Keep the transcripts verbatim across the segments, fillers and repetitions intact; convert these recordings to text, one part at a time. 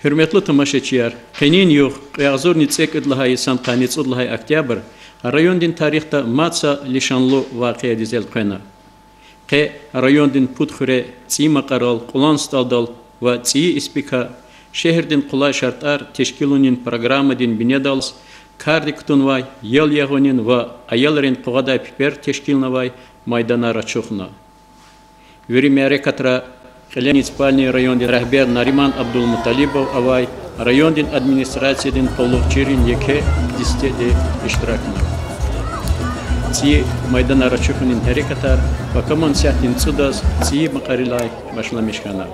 Гьуьрметлу тамашачияр, къенин югъ кьве агъзурни цӀекӀуьд лагьай йисан къанни цӀуд лагьай октябрь райондин тарихда мад са лишанлу вакъиадиз элкъвена. Къе райондин пуд хуьре цӀийи макьарал, Кьулан СтӀалдал ва ЦӀийи Испикай шегьердин къулай шартӀар тешкилунин программадин бинедаллаз кардик кутунвай ял ягъунин ва аялрин къугъвадай пипер тешкилнавай майданар ачухна. Вири мярекатра кьиле муниципальный райондин регьбер Нариман Абдулмуталибов авай райондин администрациядин къуллугъчийрин еке дестеди иштиракна. ЦӀийи майданар ачухунин гьерекатар пакаман сятдин цӀудаз цӀийи макьарилай башламиш хьана.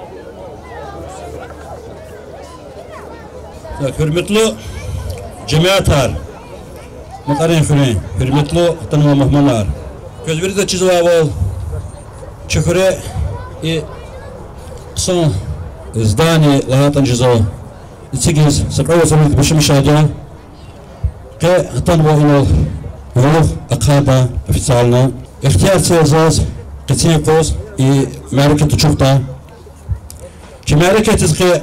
Гьуьрметлу жемятар, Макьарин хуьруьн гьуьрметлу атанвай мугьманар. Квез виридаз чизвайвал, чи хуьре и хъсан здание лагьайтӀани жезва, эцигиз са кьве вацӀ амукьда башламишайди я. Къе атанва инал югъ ахъайдай официально. Ихтияр це заз къенин юкъуз и мярекат ачухдай. Чи мярекатдиз къе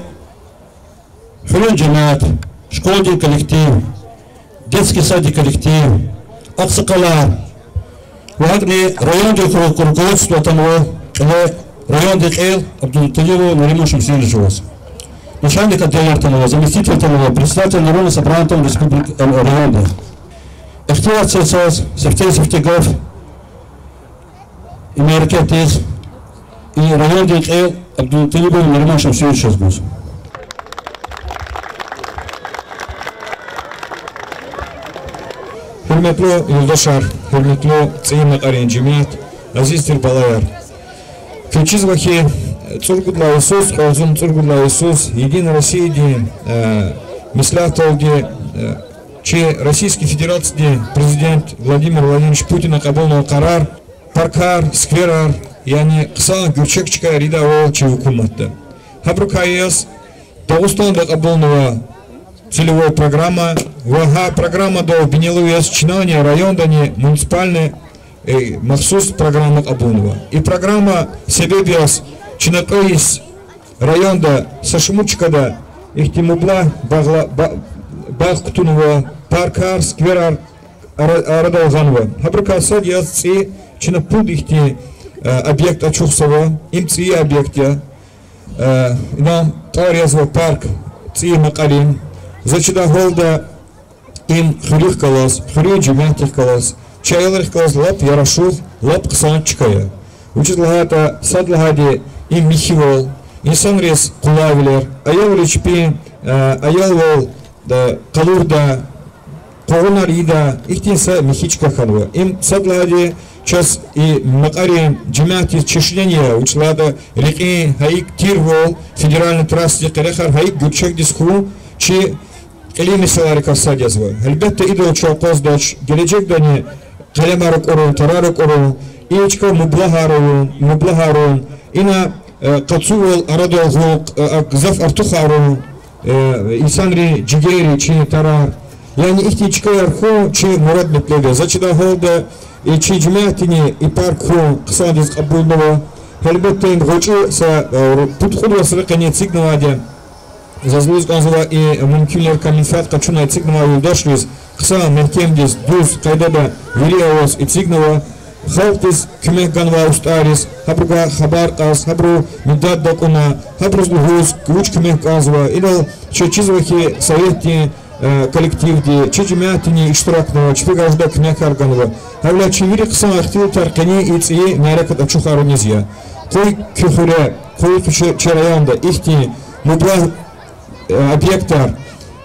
хуьруьн жемят, школадин коллектив, детский саддин коллектив, агъсакъалар ва гьакӀни райондин руководство атанва кьиле, райондин кьил Абдулмуталибов Нариман Шамсуевичаз, начальник отдела атанва, заместитель атанва, председатель Народного собрания атанва республик-, э, районда. Ихтияр це заз сифте-сифте гаф и мярекатдиз и райондин кьил Абдулмуталибов Нариман Шамсуевичаз гуз. Гьуьрметлу юлдашар, гьуьрметлу ЦӀийи Макьарин жемят, азиз тир балаяр! Квез чизва хьи, цӀуругуд лагьай йисуз, кьве агъзурни цӀуругуд лагьай йисуз Единая Россиядин, э, меслятдалди, э, чи Российский Федерациядин Президент Владимир Владимирович Путина кьабулнавай къарар, паркар, скверар, яни хъсан гуьрчег чкаяр ийидайвал чи гьукуматда. Гьабурукай яз Дагъустанда кьабулнава целевой программа ва гьа программадал бинелу яз чнани райондани муниципальный, э, махсус программа кьабулнава. И программа себеб яз чна кьве йис районда са шумуд чкада ихьтин мублагь багъла-, ба-, багъ кутунва, паркар, скверар ара-, арадал гъанва. Гьабурукай сад яз ЦӀийи чна пуд ихьтин, э, объект ачухзава, им ЦӀийи объект я. Э, инал тӀвар язва парк ЦӀийи Макьарин. За чидай гьалда им хуьруьхъ галаз, хуьруьн жемятдихъ галаз, чи аялрихъ галаз лап ярашугъ, лап хъсан чка я. Вучиз лагьайтӀа сад лагьайди им михьивал, инсанриз къулайвилер, аялри чпин, э, аялвал къалурда, къугъунар ийида, ихьтин са михьи чка хьанва. Им сад лагьайди чаз и Макьарин жемятдиз чешне я, вучиз лагьайтӀа рекьин гьа икӀ тирвал, федеральный трассадин къерехар гьа икӀ гуьрчегдиз хьун чи кьилин месэлайрикай сад язва. Гьелбетда, идал чун акъваздач, гележегдани къелемар акӀурун, тарар акӀурун, и чка мублагьар авун, мублагьарун, ина, э, къацувал арадал гъун, э, а, гзаф артухарун, э, инсанрин жигерри чи тарар. Яни ихьтин чкаяр хьун чи мурад-метлеб я. За чидай гьалда и чи жемятдини и парк хьун хъсандиз кьабулнава. Гьелбетда, им гъвечӀи са, э, пуд-кьуд вацра къене эцигнавайди я. Заз лугьуз кӀанзава и мумкинвилерикай менфят къачуна эцигнавай юлдашриз, хъсан, мягькемдиз, дуьз къайдада вири аваз эцигнава. Халкьдиз куьмек ганвай устӀарриз, гьабурукай хабар кьаз, гьабуру медаддакьуна, гьабуруз лугьуз, вуч куьмек кӀанзава, инал чаз чизва хьи, советдин, э, коллективди, чи жемятдини иштиракнава, чпи гажда куьмекар ганва. Гьавиляй чи вири хъсан ихтилатар къени и цӀийи мярекат ачухаруниз я. Къуй куь хуьре, къуй куь чи, чи районда ихьтин мублагь, э, объектар,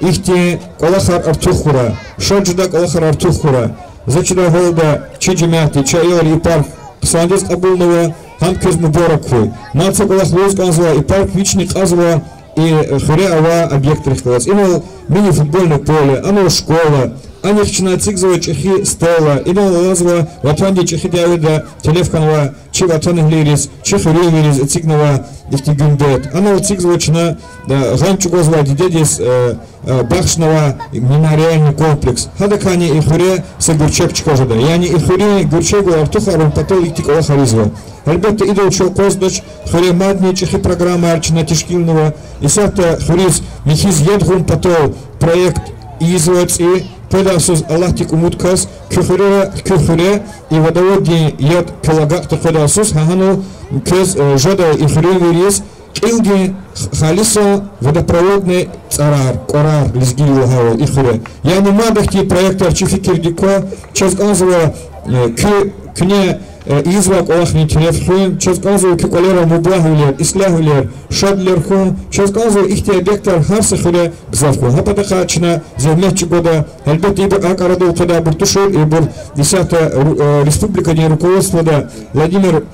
ихьтин кӀвалахар артух хьурай, шад жедай кӀвалахар артух хьурай. За чидай гьалда чи жемятди, чи аялри и парк хъсандиз кьабулнава, гьам квез мубарак хьуй. Мад са кӀвалах лугьуз кӀанзава, и парк вични кьазва и хуьре авай объектрихъ галаз. Инал мини-футбольное поле, анал школа, анихъ чна эцигзава чӀехи стела, инал алазва Ватандин чӀехи дяведа телеф хьанвай чи ватанэгьлийриз, чи хуьруьнвийриз эцигнавай ихьтин гуьмбет. Анал эцигзава чна, э, гъам чӀугвазвай дидедиз, э, э, бахшнавай мемориальный комплекс. Гьадакайни и хуьре са гуьрчег чка жеда. Яни и хуьруьн гуьрчегвал артухарун патал ихьтин кӀвалахар ийизва. Гьелбетда, идал чун акъваздач, хуьре мадни чӀехи программаяр чна тешкилнава. Исятда хуьруьз михьиз ядгъун патал проект ийизва цӀи, къведай йисуз Аллагьдик умуд кваз, куь хуьре, куь хуьре и водоводдин яд квел агакьда къведай йисуз, гьа гьанал квез, э, жедай и хуьруьнвийриз кьилдин х-, халисан водопроводный цӀарар, кӀварар, лезгийри лагьайвал, и хуьре. Яни мад ахьтин проектар чи фикирдик ква, чаз кӀанзава, э, куь, куьне, э, ийизвай кӀвалахрин тереф хуьн, чаз кӀанзава куь кӀвалера мублагьвилер, ислягьвилер, шадвилер хьун, чаз кӀанзава ихьтин объектар гьар са хуьре гзаф хьун. Гьа патахъай чна зегьмет чӀугвада, гьелбетда, ибур а кӀарадал къведайбур тушир, ибур исятда ру-, э, республикадин руководствода Владимир,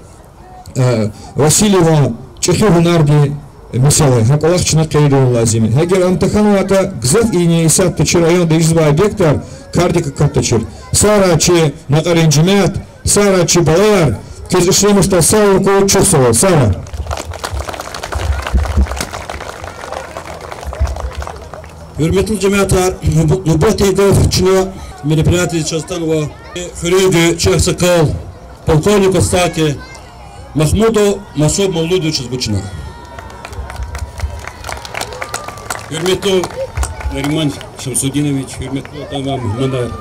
э, Васильеван чӀехи гьунардин месэла я, гьа кӀвалах чна къейд авун лазим я. Эгер ам тахьанватӀа, гзаф ийин я исятда чи районда ийизвай объектар кардик акатдачир. Сагърай чи накьарин жемят, сагърай чи балаяр, квез ишлемишдай сагърай, чухсагъул, сагърай. Гьуьрметлу жемятар, нуб-, нубатдин гаф чна мероприятиедиз чаз атанва хуьруьнви чи агъсакъал, полковник в отставке Махмудов Масуб Мавлудовичаз гуз чна. Гьуьрметлу Нариман Шамсудинович, гьуьрметлу тамам мугьманар,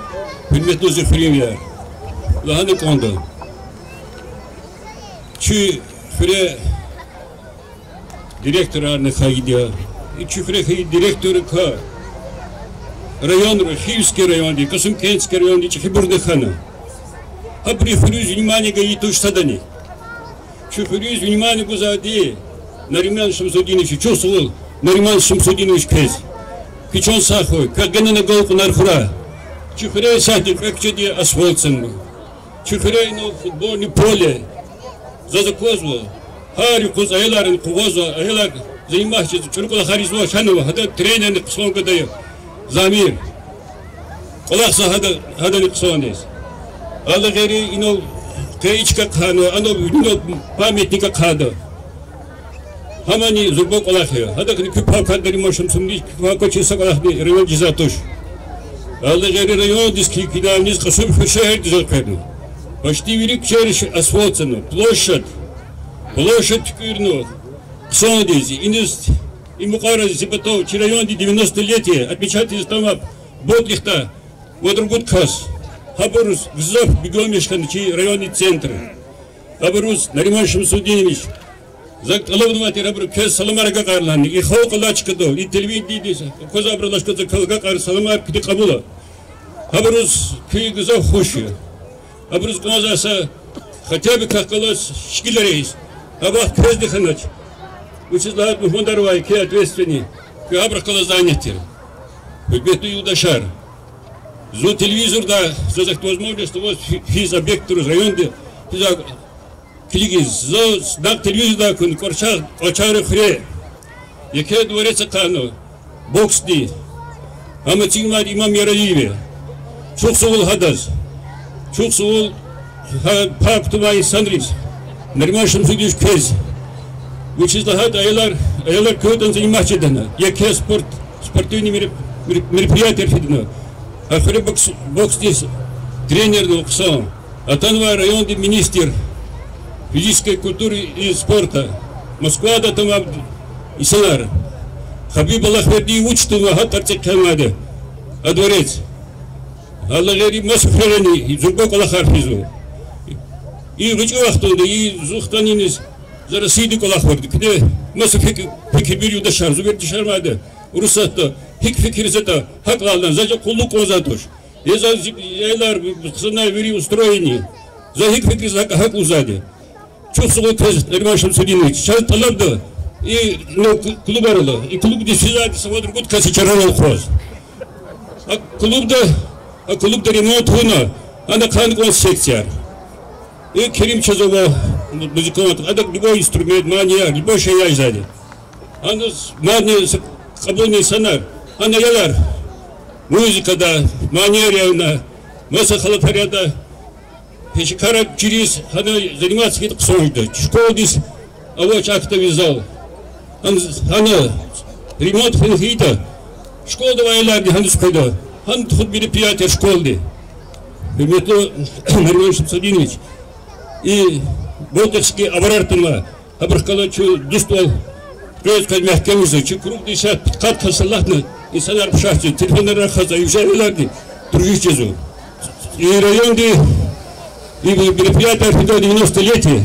гьуьрметлу зи хуьруьнвияр, лагьана кӀанда, чи хуьре директорарни хьайиди я. И чи хуьре хьайи директоррикай районра, Хивский районди, Касумкентский районди чӀехибурни хьана. Гьабуру хуьруьз внимание гайи туш садани. Чи хуьруьз внимание гузвайди Нариман Шамсудинович, чухсагъул, Нариман Шамсудинович, квез. Куь чан сагъ хьуй, квехъ генани агалкьунар хьурай. Чи хуьре исятда кьве куьчеди асфальт санма. Чи хуьре инал футбольный поле, заз аквазва, гьар юкъуз аяларни къугъвазва, аялар заниматься жез, чӀуру кӀвалахар ийизва, чан ава, гьада тренерни хъсан гада я, Замир. КӀвалахзава гьада, гьадани хъсандиз. Гьадалай гъейри инал къе и чка хъхьана, анал, инал памятник ахъайда. Гьамани зурба кӀвалах я. Гьадахъни куь пай квай, Нариман Шамсудинович, куь пай квай чи са кӀвалахни районда ийизвай туш. Гьадалай гъейри райондиз, куь, куьне виниз Касумхуьр шегьердиз элкъвена. Почти вири куьчейрин асфальт санна, площадь, площадь туькӀуьрна хъсандиз. Иниз, и мукьвара зи патав чи районди девяностолетие отмечать ийиз атанвай Бодрихда вад-ругуд кас. Гьабуруз гзаф бегенмиш хьана чи райондин центр. Абуруз, Нариман Шамсудинович, за тӀалабнавайтир абуру квез саламар агакьарилани, и халкь алай чкадал, и телевидениедиз аквазвайбурулай чкадал за квел агакьарин саламар куьне кьабула. Абуруз куьн гзаф хуш я. Абуруз кӀанзавай са хотя бы как галаз шикилар ийиз. А вахт квезни хьанач. Вучиз лагьайтӀа мугьманар авай, куь ответственный, куьн гьабурухъ галаз занят тир. Гьуьрметлу юлдашар, зун телевизордай, заз ахьтин возможность аваз фи-, физ объектриз районда, физ а-, килигиз, заз накь телевизордай акуна Кьварчагъ, Кьварчагърин хуьре, еке дворец ахъайна, боксдин, гьам эцигнавайди Имам Яралиев я. Чухсагъул гьадаз. Чухсагъул гьа пай кутунвай инсанриз, Нариман Шамсудинович, квез. Вучиз лагьайтӀа аялар, аялар квевай заниматься жедани, еке спорт, спортивный мероп-, мероприятияр фидани. Гьа хуьре бокс, боксдин тренерни хъсан. Атанвай райондин министр физической культуры и спорта, Москвадай атанвай инсанар. Хабиб Аллагьвердиев вуч тунва, гьа тӀварцӀихъ кхьенвайди а дворец. Гьадалай гъейри маса хуьрерани зурба кӀвалахар физва. И гъвечӀи вахтунда, и зун хтаниз за Россиядин кӀвалах авурди. Куьне маса фикир, фикирвал, юлдашар, зун вердишармайди Урусатда, гьикӀ фикирзаватӀа, гьакӀ лагьана, за жа къуллугъ кӀанзавайди туш. Я за зи-, аялар, пацанар вири устроенный. За гьикӀ фикирзава, гьакӀ, гьакӀ лугьузвайди. Чухсагъул квез, Нариман Шамсудинович, чаз тӀалабда, и, ну, к-, клубар ала, и клубдиз физвайди са вад-ругуд кас чарарал акъваз. А клубда, а клубда ремонт авуна, ана ахъайна кӀанда секцияр. И Керим чаз ава, му-, музыкант, адак любой инструмент, манияр, любой шей ийизвайди. Ана мадни с-, кьабулни инсанар, ана аялар музыкада, манияр яна, маса халатар яда, пешекарар чириз, гьана заниматься хьайитӀа хъсан жеда. Школадиз авач актовый зал. Гьан-, гьана ремонт хьайитӀа, школада авай аяларни гьаниз къведа. Гьана тухуда мероприятияр школадин. Гьуьрметлу Нариман Шамсудинович, и Болтихский аварар туна, гьабурухъ галаз чун дуствал къвез-къвез мягькемзава, чи кругда исятда пудкъад кас алатна, инсанар пашагъ жез, телефонар рахазва, и уьжедалди дружить жезва. И районди, и мероприятияр фида девяностолетие.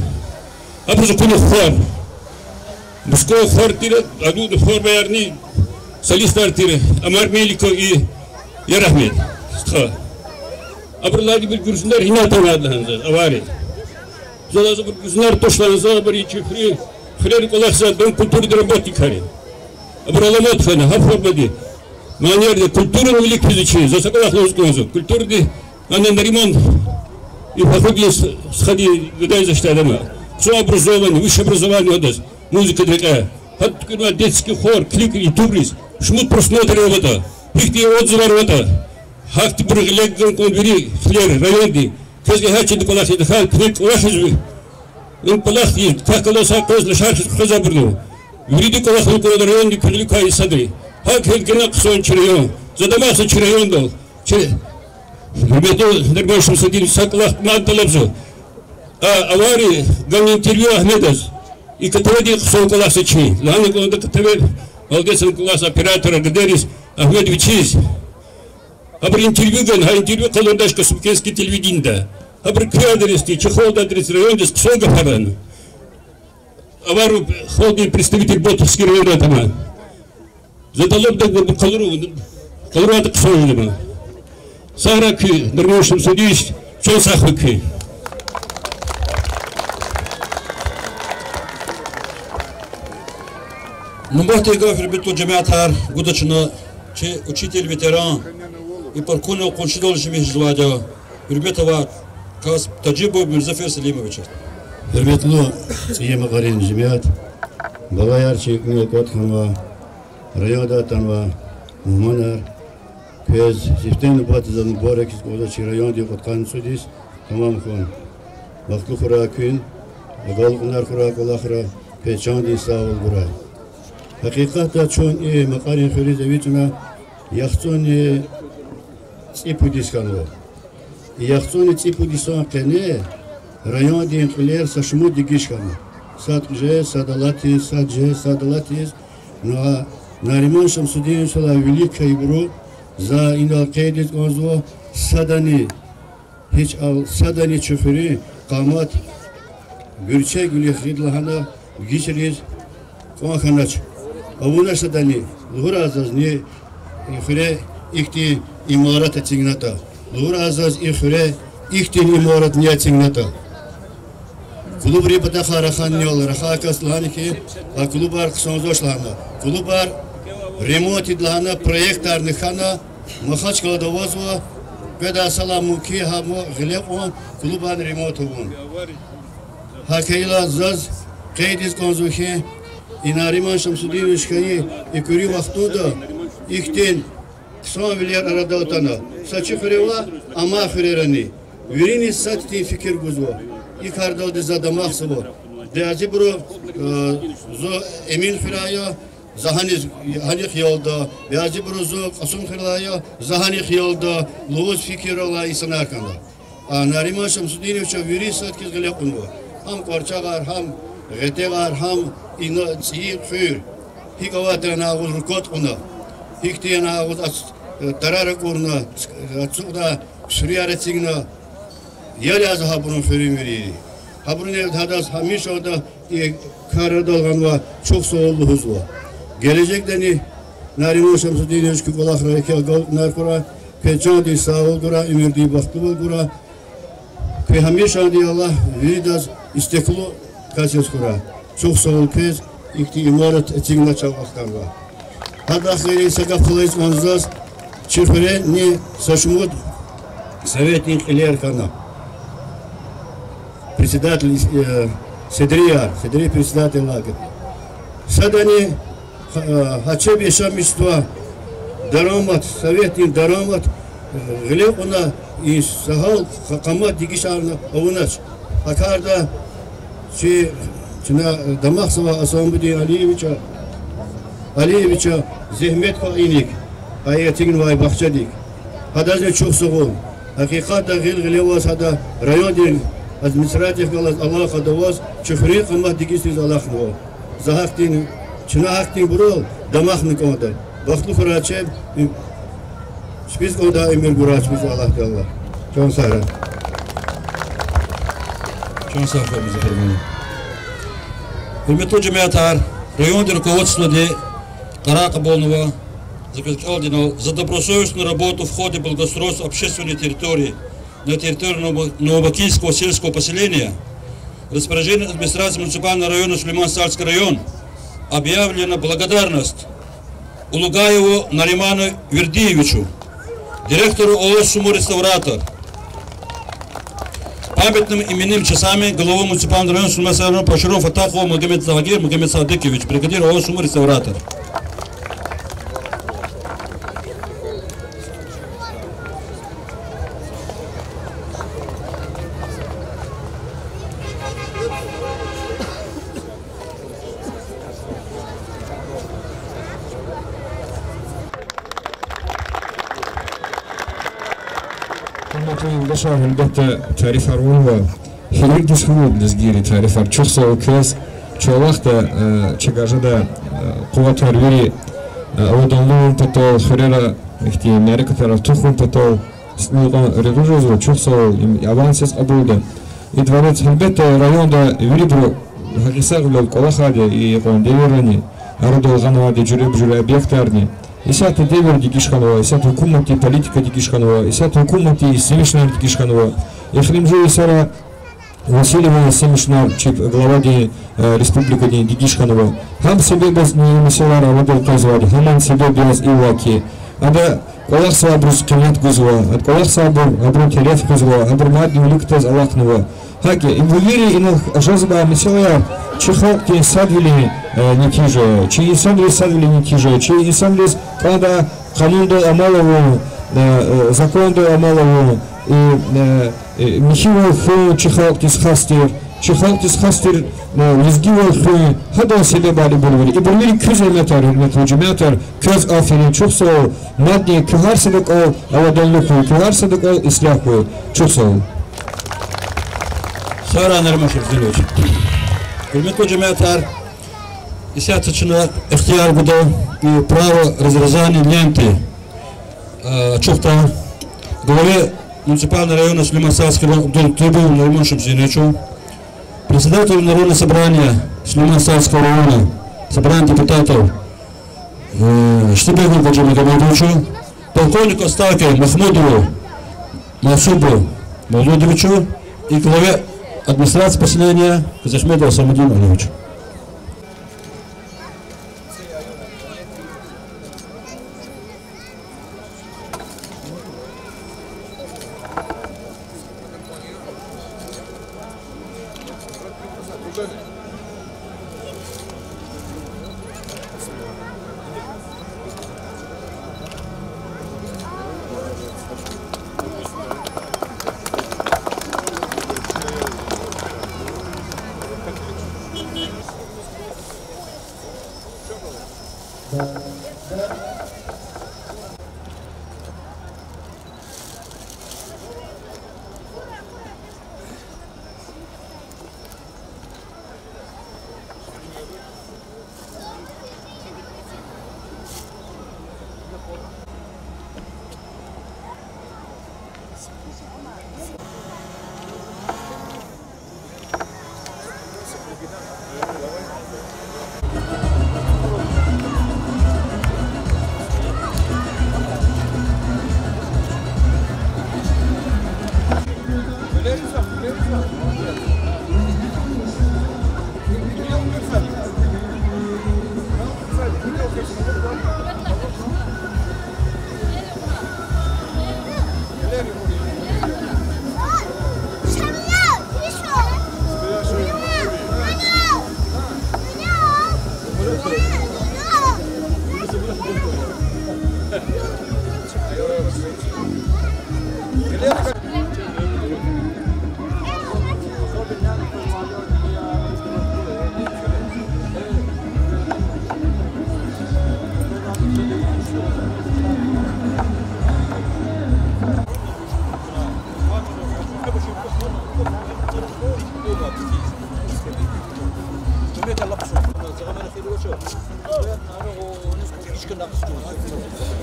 Абуруз акуна хор. Мускав хор тир, адан формаярни солистар тир Амар Меликов и Ярагьмед стха. Абуру лагьайбур гуьржуьнар гьина атанвайди лагьана заз, авари. Заз абур гуьржуьнар туш лагьана, за абур и чи хуьре, хуьрерин кӀвалахзава, Дом культурыдин работникар я. Абур аламат хьана гьа формади, манерди, культурани вилик физва чи, за са кӀвалах лугьуз кӀанзава, культуради, ана Нариман и Фахрудин стхади гадайзавайди ама. Хъсан образованный, высшее образование адаз, музыкадин рекьяй. Гьада туькӀуьрнавай детский хор, клип ютубриз шумуд просмотр аватӀа, гьихьтин отзывар аватӀа. Гьахьтинбур гъиле гана кьван вири хилер районди. Квез гьа чида кӀвалахиз, хьи куьне кӀвалахиз, им кӀвалах ийиз, квехъ галаз са къвез лишар хьиз хквезвайбурни. Виридан кӀвалах авун кӀанда райондин куьгьлуькай и садра. ГьакӀ хьайила гена хъсан чи район. За дамахзава чи райондал, чи гьуьрметлу Нариман Шамсудинович, са кӀвалах мад тӀалабзава. А авари гана интервью Агьмедаз. И КТВ-ди хъсан кӀвалахзава чи. Лагьана кӀанда КТВ, молодец, кӀвалахзава оператора гадариз, Агьмед вичиз. Гьабуру интервью гана, гьа интервью къалурдач Касумкентский телевиденида. Гьабуру куь адресди, чи халкьдин адресди, райондиз хъсан гафар лагьана. Авару халкьдин представитель Болтихский райондай атана. За тӀалабда къалур-, къалурватӀа хъсан жеда. Сагърай куьн, Нариман Шамсудинович, чан сагъ хьуй куьн. Нубатдин гаф, гьуьрметлу жемятар, гуда чна чи учитель-ветеран, и полкуна къуншидал жи михьизвайди я, гьуьрмет авай кас Тажибов Мирзафер Салимович. Гьуьрметлу ЦӀийи Макьарин жемят, балаяр, чи кӀватӀ хьанвай, райондай атанвай мугьманар, квез сифте нубатда заз мубаракиз кӀанзава чи райондин кьудкъанни цӀуд йис тамам хьун. Бахтлу хьурай куьн, агалкьунар хьурай кӀвалахра, квез чандин сагъвал гурай. Гьакъикъатда чун и Макьарин хуьруьз эвичӀна яхцӀурни цӀипуд йис хьанва. И яхцӀурни цӀипуд йисан къене райондин кьилер са шумуд дегиш хьана. Сад жез, сад алатиз, сад жез, сад алатиз. Ну, а Нариман Шамсудиновичалай вилик квайибуру, за инал къейдиз кӀанзава, садани, гьич ал садани чи хуьруьн къамат гуьрчегвилихъ гъид лагьана гичириз кьван хьанач. Авунач садани, лугьурай заз ни и хуьре ихьтин имарат эцигнатӀа. Лугьурай заз и хуьре ихьтин имарат ни эцигнатӀа. Клубрин патахъай рахани, рахай кас лагьана хьи, а клубар хъсанзавач лагьана. Клубар ремонтдин лагьана проектарни хьана, Махачкъалада авазва, къведай йисалай мумкин гьам гъиле кьун клубарни ремонт авун. ГьакӀ хьайила заз къейдиз кӀанзава хьи, и Нариман Шамсудинович хьайи и куьруь вахтунда ихьтин хъсанвилер арадал атана. Са чи хуьре ваъ, амай хуьрерани. Вириниз сад тир фикир гузва. И кардалди за дамахзава. Бязибуру, э, зун Эминхуьряй я, за гьаниз, гьанихъ ялда, бязибуру зун Кьасумхуьрелай я, за гьанихъ ялда лугьуз фикирар алай инсанар хьана. А Нариман Шамсудиновича вири сад хьиз гъиле кьунва. Гьам Кьварчагъар, гьам Гъетегъар, гьам ина ЦӀийи хуьр. ГьикӀ авайтӀа ана агъуз рукватӀ кьуна, гьихьтин ана агъуз ас-, тарар акӀурна, ацукьдай ксурияр эцигна, ял язава гьабурун хуьруьн вири. Гьабуруни гьадаз гьамишанда и кар арадал гъанва, чухсагъул лугьузва. Гележегдани Нариман Шамсудинович, куь кӀвалахра еке агалкьунар хьурай, квез чандин сагъвал гурай, уьмуьрдин бахтлувал гурай. Куьн гьамишанда Аллагь виридаз истеклу кас яз хьурай. Чухсагъул квез, ихьтин имарат эцигна чав вахтанва. Гьадахъ гъейри са гаф лагьиз кӀанзава заз, чи хуьре ни са шумуд советдин кьилер хьана. Председатель, э, седрияр, седрин председатель лагьана. Садани гьа-, гьа чеб яшамиш жезвай дарамат, советдин дарамат, э, гъиле кьуна, и са гьал къа-, къамат дегишарна авунач. Гьа карда чи, чна дамахзавай Асамудин Алиевича, Алиевича зегьмет кьван иник, а эцигнавай бахчадик. Гьадазни чухсагъул. Гьакъикъатда гъил гъиле аваз гьада райондин Администрациядихъ галаз алакъада аваз, чи хуьруьн къамат дегишариз алахънава. За гьахьтин, чна гьахьтинбурал дамахна кӀанда. Бахтлу хьурай чи, чпиз кӀандай уьмуьр гурай чпиз Аллагьди, Аллагь. Чан сагърай. Чан сагърай, музахирмани. Гьуьрметлу жемятар, райондин руководстводи къарар кьабулнава, за квез кӀелдайвал, за добросовестную работу в ходе благоустройства общественной территории на территории Ново-, Новобакинского сельского поселения распоряжением администрации муниципального района Сулейман-Стальский район объявлена благодарность Улугаеву Нариману Вердиевичу, директору ООО «Сумы-реставратор». Памятными именными часами главы муниципального района Сулейман-Стальского района поощрён Фатахов Магомед-Загир Магомед-Садыкович, бригадир ООО «Сумы-реставратор». Гьуьрметлу юлдашар, гьелбетда, тарифар авунва. Гьелбетда, гьуьрметлу лезгийри, тарифар. Чухсагъул квез, чалахда, э, чагажада, э, къуватар вири, э, аваданлу авун патал, хуьрера ихьтин мярекатар артухун патал, с-, ну, э, регъуь жезва, чухсагъул, им, авансиз кьабулда. Идвалаз, гьелбетда, районда вирибуру гьакъисагъвилел кӀвалахарди, и къван девирани, арадал гъанвайди жуьреба-жуьре объектарни. Исятда девир дегиш хьанва, исятда гьукуматдин политика дегиш хьанва, исятда гьукуматдин истемишунар дегиш хьанва. Эхиримжи йисара Васильеван истемишунар чи главадин, э, республикадин дегиш хьанва. Гьам себеб яз и месэлаяр арадал къвезвайди, гьаман себеб яз иллаки. Ада кӀвалахзавайбуруз къимет гузва, ада кӀвалахзавайбур, абурун тереф хуьзва, абур мадни виликдиз алахънава. ГьакӀ я, и вири инал жезвай месэлаяр чи халкьдин садвилин, э, нетижа я, чи инсанрин садвилин нетижа я, чи инсанриз кӀандай къанундал амал авун, э, э, закондал амал авун, и, э, э, михьивал хуьн чи халкьдиз хас тир, чи халкьдиз хас тир, э, лезгивал хуьн, гьадан себебар ибур вири. Ибур вири куь зегьметар, гьуьрметлу жемятар, квез аферин, чухсагъул, мадни куь гьар са дакӀал аваданлу хьуй, куь гьар са дакӀал ислягь хьуй. Чухсагъул. Сагърай, Нариман Шамсудинович. Гьуьрметлу жемятар, исятда чна ихтияр гуда право разрезания ленты, э, ачухдай главе муниципального района Сулейман-Стальский район Абдултуйбову Нариману Шамсудиновичу, председателю Народного собрания Сулейман-Стальского района, собрания депутатов, э, Штибекову Гаджимагомедовичу, полковнику отставки Махмудову Мансуру Мавлудовичу и главе администрации поселения Казахмедову Самудину Алиевичу.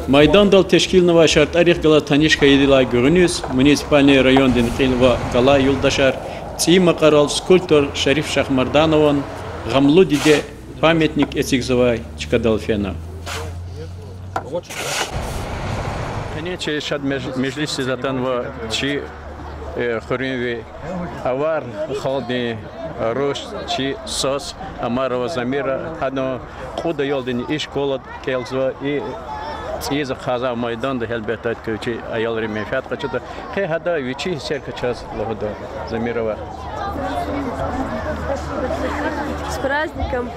Майдандал тешкилнавай шартӀарихъ галаз таниш хьайидалай гуьгъуьниз муниципальный райондин кьил ва кӀвале юлдашар ЦӀийи Макьарал скульптор Шариф Шахмарданован Гъамлу диде памятник эцигзавай чкадал фена. Къенин чи шад меж-, межлисдиз атанва чи, э, хуьруьнви авар халкьдин руш, чи свас Омарова Замира, гьадан кьуд аялдин и школада кӀелзава, и цӀийиз ахъайзавай майданда гьелбетда чи аялри менфят къачуда. Къе гьада вичин гьиссерикай чаз лугьуда, Замирова. С праздником!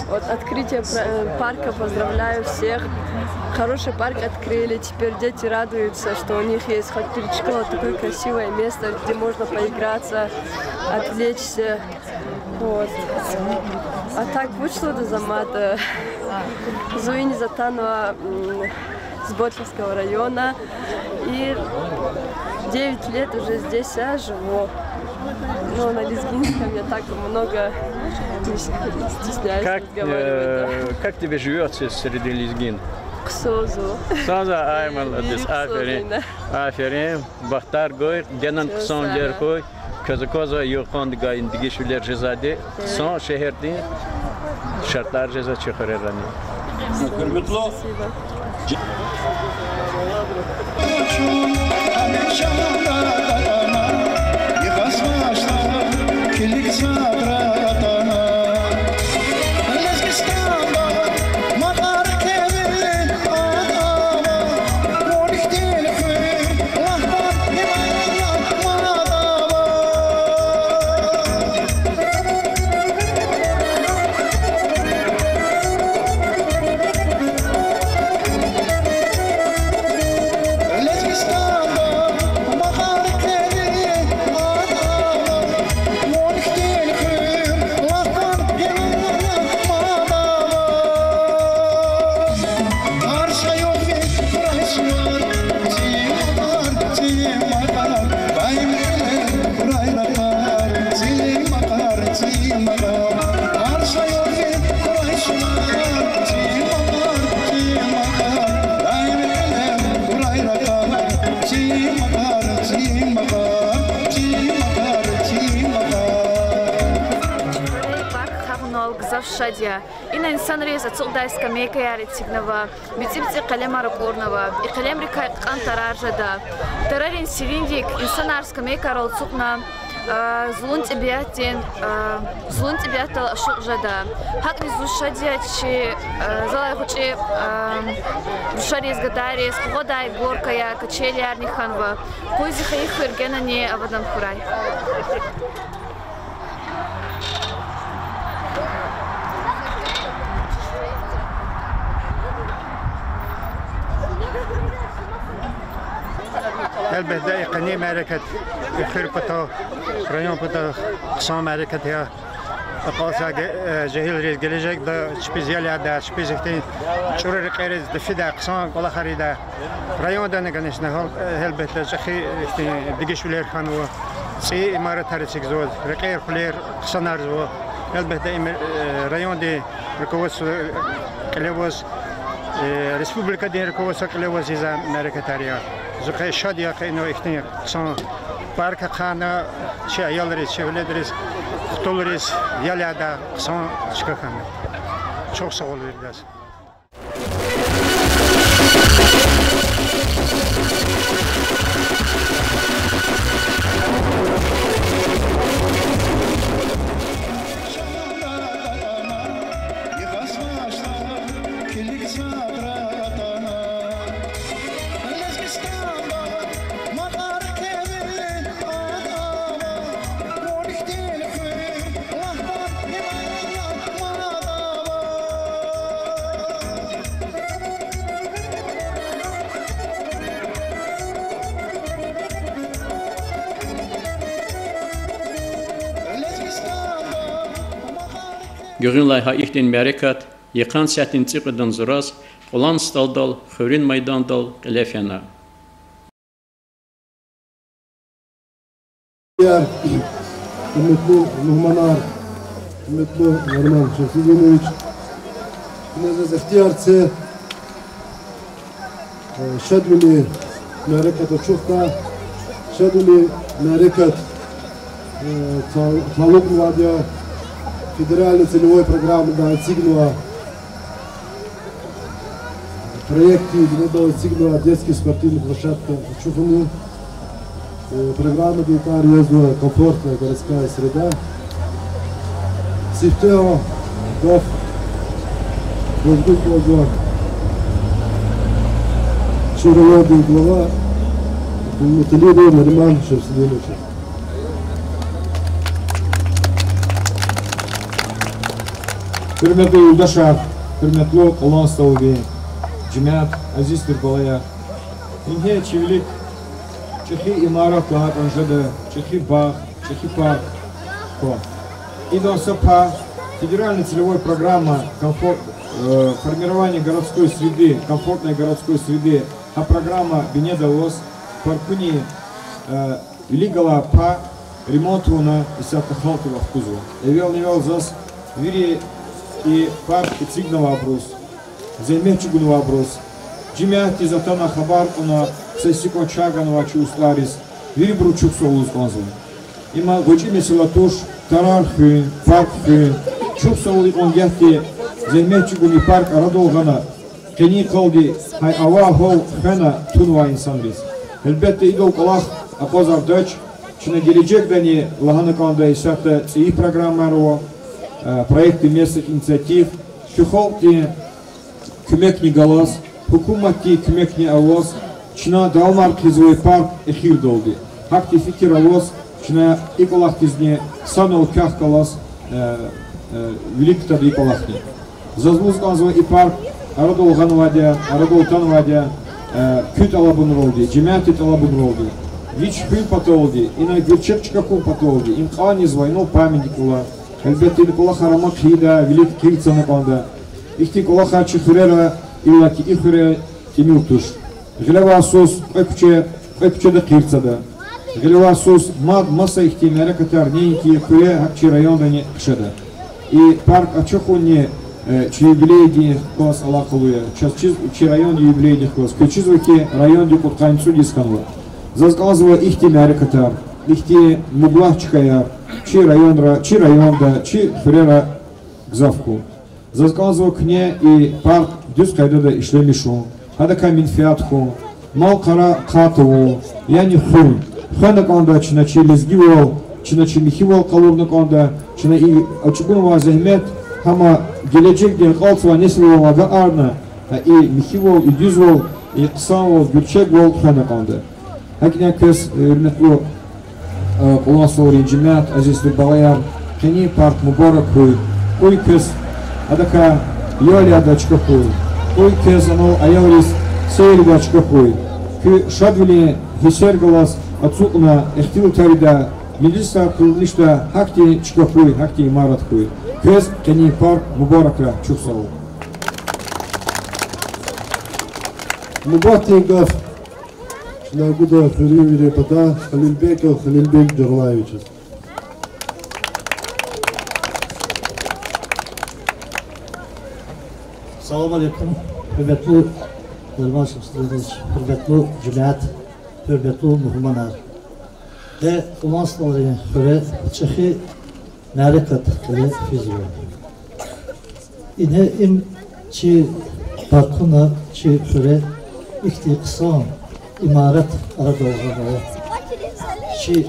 Вот открытие пра-, э, парка, поздравляю всех. Хороший парк открыли, теперь дети радуются, что у них есть хоть перед школой такое красивое место, где можно поиграться, отвлечься. Вот. А так вуч лугьуда, Замат, э, зун иниз атанва, м, с Ботлихского района. И девять лет уже здесь я живу. Ну, на лезгинском я так много не с-, стесняюсь разговаривать, да. Как, э, как тебе живётся среди лезгин? Хъсан я. Хъсан я, ай, молодец, аферин. Аферин, бахтар гуй, генани хъсан вилер хьуй, квез аквазва юкьван гайи дегишвилер жезвайди, хъсан шегьердин шартӀар жезва чи хуьрерани. Парк къагъунал гзаф шад я. Ина инсанриз ацукьдай скамейкаяр эцигнава, бицӀи-бицӀи къелемар акӀурнава. И къелемрикай кьакьан тарар жеда. Тарарин сериндик инсанар скамейкайрал ацукьна, а, зулун тӀебиатдин, а, зулун тӀебиатдал ашукь жеда. ГьакӀни зун шад я чи, а, залай гъвечӀи, а, рушариз, гадайриз къугъвадай горкаяр, качелиярни хьанва. Къуй зи хайи хуьр генани авадан хьурай. Гьелбетда, и къенин мярекат и хуьр патал, район патал хъсан мярекат я. Акьалтзавай ге-, э, жегьилриз гележегда чпиз ял ядай, чпиз ихьтин чӀуру рекьериз фидай, хъсан кӀвалахар ийидай. Райондани, конечно, гьел-, э, гьелбетда, чӀехи ихьтин дегишвилер хьанва. ЦӀийи имаратар эцигзава, рекьер-хъуьлер хъсанарзава. Гьелбетда, им, э, райондин руководство кьиле аваз, э, республикадин руководство кьиле аваз ийизвай мярекатар я. Зун къе шад я, къе инал ихьтин хъсан парк ахъайна, чи аялриз, чи веледриз, хтулриз ял ядай хъсан чка хьана. Чухсагъул виридаз. Гуьгъуьнлай гьа ихьтин мярекат йикъан сятдин цӀикьведни зураз Кьулан СтӀалдал, хуьруьн майдандал кьиле фена. Гьуьрметлу мугьманар, гьуьрметлу Нарман Шамсудинович, куьне заз ихтияр це, Шадвилин мярекат ачухда, шадвилин мярекат, э, та-, талукьнавайди я федеральный целевой программада эцигнавай проектдин дуьньядал эцигнавай детский спортивный площадка ачухунин, э, программадин тӀвар язва Комфортная городская среда. Сифте гаф гуз кӀанзава чи райондин глава Булмуталиев Нариман Шамсудиновичаз. Гьуьрметлу юлдашар, гьуьрметлу Къулан СтӀалрин жемят, азиз тир балаяр. Ингье чи вилик чӀехи имарат лагьайтӀани жеда, чӀехи багъ, чӀехи парк ква. Идан са пай федеральный целевой программа комфорт-, э, формирование городской среды, комфортной городской среды, гьа программа бинедаллаз паркунин, э, вилик галай пай ремонт авуна исятда халкьдив ахкузва. Эвелни-эвел заз вири и парк эцигнавайбуруз, зегьмет чӀугунвайбуруз, жемятдиз атана хабар кьуна, са сикӀан чай ганвай чи устӀарриз, вирибуруз чухсагъул лугьуз кӀанзава. Има гъвечӀи месэла туш, тарар хуьн, парк хуьн, чухсагъул икьван гагьди зегьмет чӀугуна и парк арадал гъана, къенин къалди гьа авай гьал хвена тунвай инсанриз. Гьелбетда, идал кӀвалах акъвазардач, чна гележегдани лагьана кӀанда, исятда цӀийи программаяр ава, э, проекты местных инициатив, куь халкьдин куьмекни галаз, гьукуматдин куьмекни аваз, чна давамар хъийизва и парк эхирдалди. Гьахьтин фикир аваз, чна и кӀвалахдизни санал квехъ галаз, э, э, вилик кутада и кӀвалахни. Заз лугьуз кӀанзава, и парк арадал гъанвайди я, арадал атанвайди я, э, куь тӀалабунралди, жемятдин тӀалабунралди. Вич хуьн паталди, ина гуьрчег чка хьун паталди, им кьван ийизва, инал памятник ала. Гьелбетда, и кӀвалахар амай хъийида, вилик хъийиз цана кӀанда. Ихьтин кӀвалахар чи хуьрера, иллаки и хуьре тӀимил туш. Гъилевай йисуз кьве куьче, кьве куьчеда хъийиз цада. Гъилевай йисуз мад маса ихьтин мярекатар неинки хуьре, гьакӀ чи райондани хъжеда. И парк ачухунни, э, чи юбилейдихъ галаз алакъалу я. Чаз чиз, чи райондин юбилейдихъ галаз. Квез чизва хьи, райондин кьудкъанни цӀуд йис хьанва. Заз кӀанзава ихьтин мярекатар, ихьтин мублагь чкаяр чи районра, чи районда, чи хуьрера гзаф хьун. Заз кӀанзава куьне и парк дуьз къайдада ишлемишун, гьадакай менфят хьун, мал-къара хъай тавун, яни хуьн. Хвена кӀанда чна чи лезгивал, чна чи михьивал къалурна кӀанда, чна и ачӀугунвай зегьмет гьам гележегдин акьалтзавай несилрал агакьарна, гьа и михьивал, и дуьзвал, и хъсанвал, гуьрчегвал хвена кӀанда. ГьакӀни квез, э, гьуьрметлу, э, Къулан СтӀалрин жемят, азиз тир балаяр, къенин парк мубарак хьуй. Къуй квез гьадакай ял ядай чка хьуй. Къуй квез анал аялриз сейр ийидай чка хьуй. Куь шадвилин гьиссер галаз ацукьна ихтилатар ийидай, межлисар къурмишдай гьахьтин чка хьуй, гьахьтин имарат хьуй. Квез къенин парк мубаракрай, чухсагъул. Нубатдин гаф чна гуда хуьруьнвийрин патай Халилбеков Халилбек Джагълаевичаз. Салам алейкум, гьуьрметлу Нариман Шамсудинович, гьуьрметлу жемят, гьуьрметлу мугьманар. Къе Къулан СтӀалрин хуьре чӀехи мярекат кьиле физва. Ингье им чи паркуна чи хуьре ихьтин хъсан имарат арадал гъанва. Чи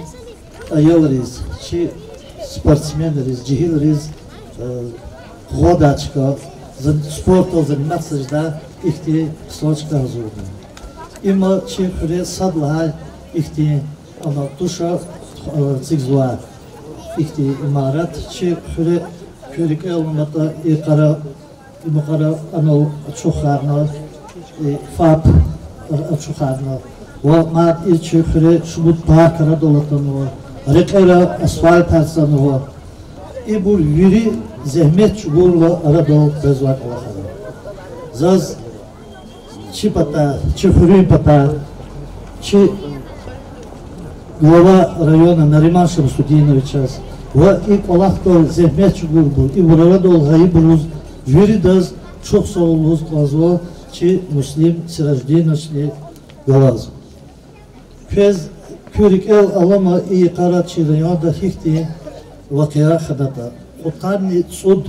аялриз, чи спортсменриз, жегьилриз, э, къугъвадай чка, за-, спортдал заниматься жедай ихьтин хъсан чка гьазурна. Има чи хуьре сад лагьай ихьтин ана туш, э, эцигзавай ихьтин имарат. Чи хуьре куь рикӀел алатӀа, и къара, и мукьвара анал ачухарна, и ФАП ачухарна. Ва мад и чи хуьре шумуд парк арадал атанва, рекьера асфальт гьарцанва. Ибур вири зегьмет чӀугурла арадал къвезвай кӀвалахар я. Заз чи патай, чи хуьруьн патай, чи глава района Нариман Шамсудиновичаз ва и кӀвалахдал зегьмет чӀугурбур, ибур арадал гъайибуруз виридаз чухсагъул лугьуз кӀанзава. Чи Муслим Сираждиновични галаз. Квез куь рикӀел алама, и йикъара чи районда гьихьтин вакъиа хьанатӀа. Кьудкъанни цӀуд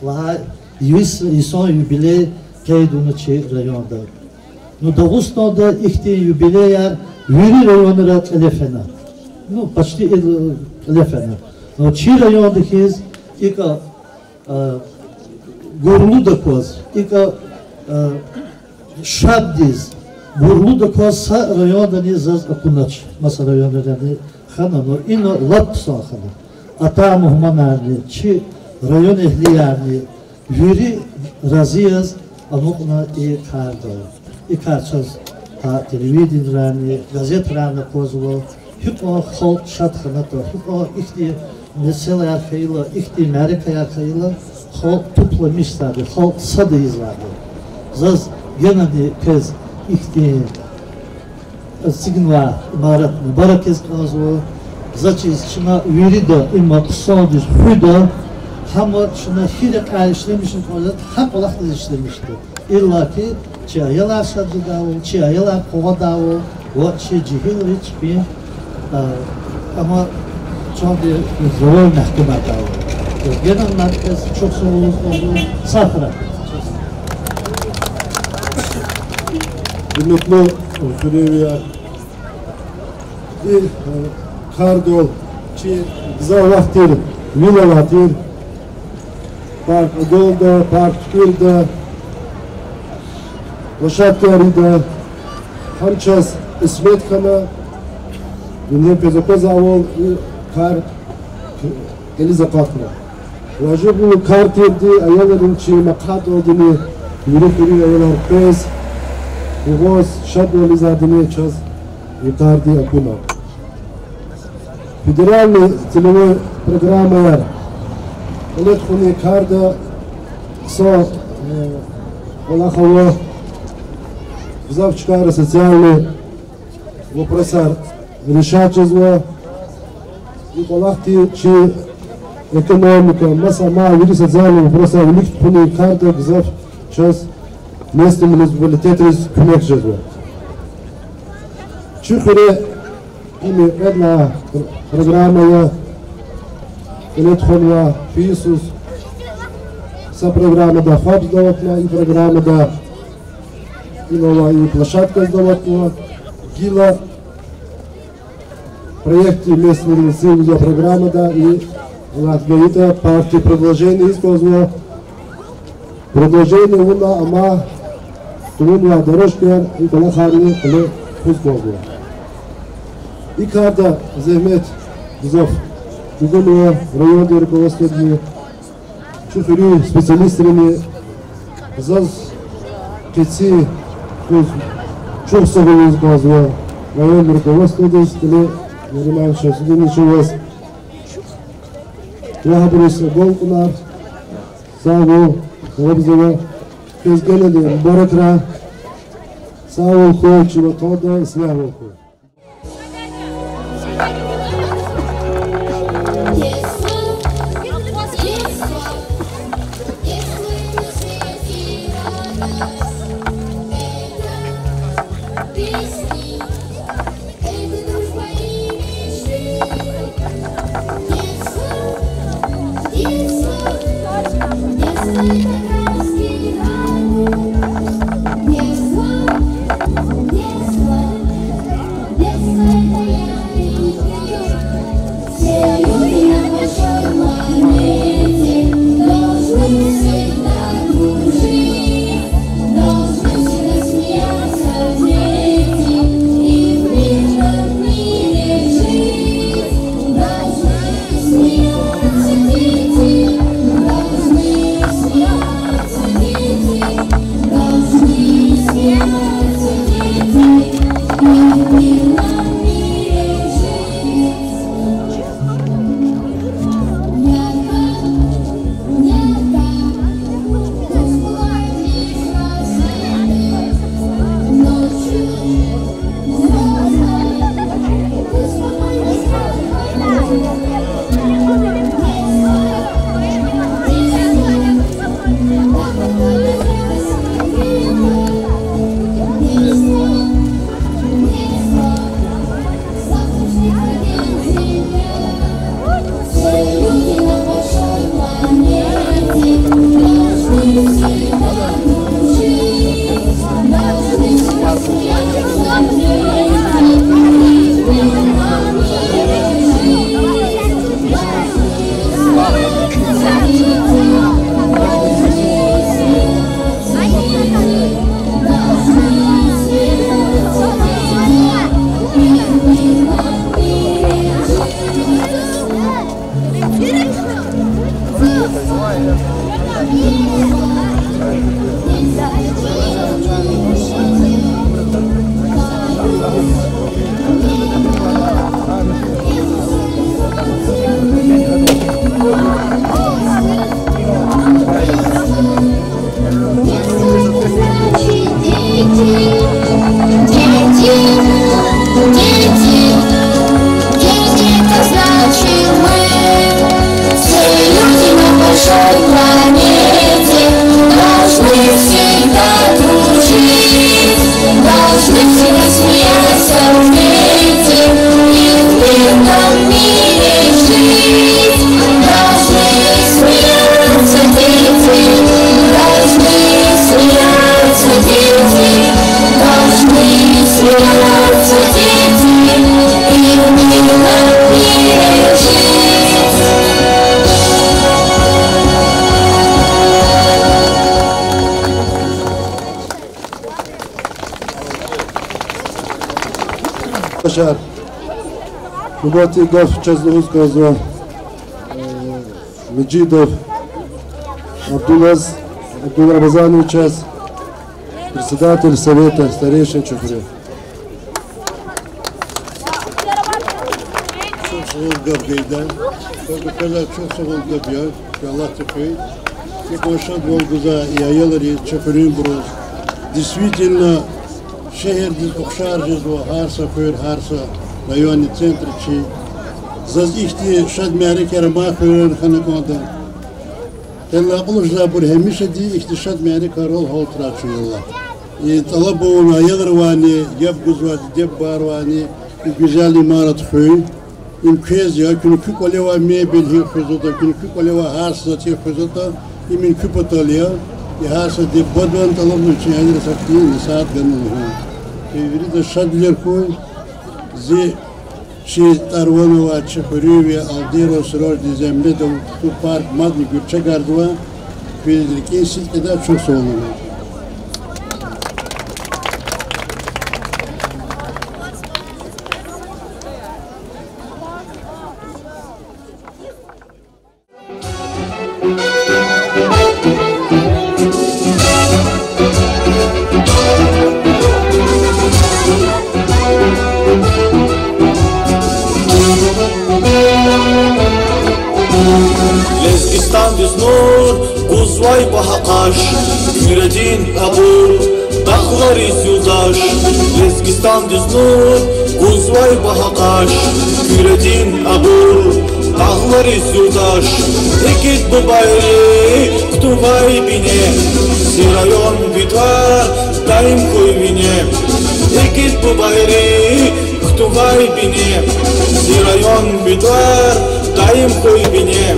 лагьай йис-, йисан юбилей къейд авуна чи районда. Ну, Дагъустанда ихьтин юбилеяр вири районра кьиле фена. Ну, почти ил-, кьиле фена. Ну, чи районда хьиз икӀа а, гурлудаказ, икӀа, а, шаддиз, гурлудаказ са райондани заз акунач, маса районрани хьана, но ина лап хъсан хьана. Атай мугьманарни, чи районэгьлиярни, вири рази яз амукьна и карда. И кар чаз гьа телевидениерани, газетрани аквазва, гьикьван халкь шад хьанатӀа, гьикьван ихьтин месэлаяр хьайила, ихьтин мярекатар хьайила, халкь тупламишзавайди, халкь сад ийизвайди. Заз генани квез ихьтин эцигнавай имарат мубаракиз кӀанзава. Заз чиз чна вирида има хъсандиз хуьда, гьама чна гьи рекьяй ишлемишна кӀанзаватӀа, гьа кӀвалахдиз ишлемишда. Иллаки чи аялар шад жедайвал, чи аялар къугъвадайвал ва чи жегьилри чпин, а, амма чандин завай мягькемдайвал. Генани квез чухсагъул лугьузва, сагърай. Гьуьрметлу хуьруьнвияр, и, э, кардал чи гзаф вахт тир вил алай тир, парк Агалда, парк Туькуьрда, площадкаяр ийида, гьам чаз кьисмет хьана, вине квез аквазвайвал и кар кьилиз акъатна. Важиблу кар тирди аялрин чи макьадалдини, вири хуьруьн аялар къвез, гугъваз, шадвал ийизвайдини чаз и карди акуна. Федеральный целевой программаяр кьиле тухунин карда са, э, кӀвалах ава, гзаф чкайра социальный вопросар решать жезва. И кӀвалахди чи экономика, маса ма вири социальный вопросар вилик тухунин карда гзаф чаз местный муниципалитетриз куьмек жезва. Чи хуьре им кьвед лагьай программа я, кьиле тухванва, фейи йисуз са программада хаб жедайвал, и программада, инал алай и площадка жедайвал, гила проектдин местныйриз сив гузвай программада и алатна итӀа паркдин продолжение ийиз кӀанзава. Продолжение авуна, амма тунвай дорожкаяр, и кӀвалахарни кьиле тухуз кӀанзава. И карда зегьмет гзаф гуьгъуьнва райондин руководстводини, чи хуьруьн специалистрини. Заз къенин юкъуз чухсагъул лугьуз кӀанзава райондин руководстводиз, кьиле Нариман Шамсудиновичаз. Ва гьабуруз агалкьунар, сагъул, гъавурда ва квез генани мубаракрай. Сагъул хьуй, чи ватанда ислягьвал хьуй. Дети, дети, дети, это значит мы. Все люди на большой планете должны всегда дружить, должны всегда смеяться вместе и в мирном мире жить. Должны смеяться дети, должны смеяться дети, должны смеяться дети и в мирном мире жить. Башар. Гьуьрметлу, гаф чаз лугьуз кӀанзава, э, Межидов Абдулаз, Абдулрамазановичаз, председатель Совета старейшин Чуьхуьруьв. Чухсагъул гаф гайида. Чухсагъул гаф я. Аллагьди хуьй. Икьван шадвал гузвай и аялриз, Чуьхуьруьнбуруз. Действительно, шегьердиз ухшар жезва гьар са хуьр, гьар са районный центр чи. Заз ихьтин шад мярекатар мад хуьруьн хьана кӀанда. Къенлай кьулухъ жезвайбур гьамишади ихьтин шад мярекатар гьалтдай чун, я Аллагь. И тӀалабун аялривайни, яб гузвай диде-бубайривайни и гуьзел имарат хуьн. Им квез я, куьн куь кӀвале авай мебель гьикӀ хуьзватӀа, куьн куь кӀвале авай гьар са затӀ гьикӀ хуьзватӀа, им куь патал я. И гьар са диде-бубадивай тӀалабна чи аялриз ахьтин исятда гана лугьун. Куьн виридаз шадвилер хьуй. Зи чи тӀвар-ван авай Чуьхуьруьви Алдеров Сираждин земледа авай ту парк мадни гуьрчегзава, куьн рикӀин сидкьидай чухсагъул лугьун. Лезгистандиз нур гузвай багьа къаш, Куьредин абур дагълариз юлдаш. Лезгистандиз нур гузвай багьа къаш, Куьредин абур дагълариз юлдаш. Игит бубайри кутунвай бине, зи район ви тӀвар даим хьуй вине. Игит бубайри кутунвай бине, зи район ви тӀвар даим хьуй вине.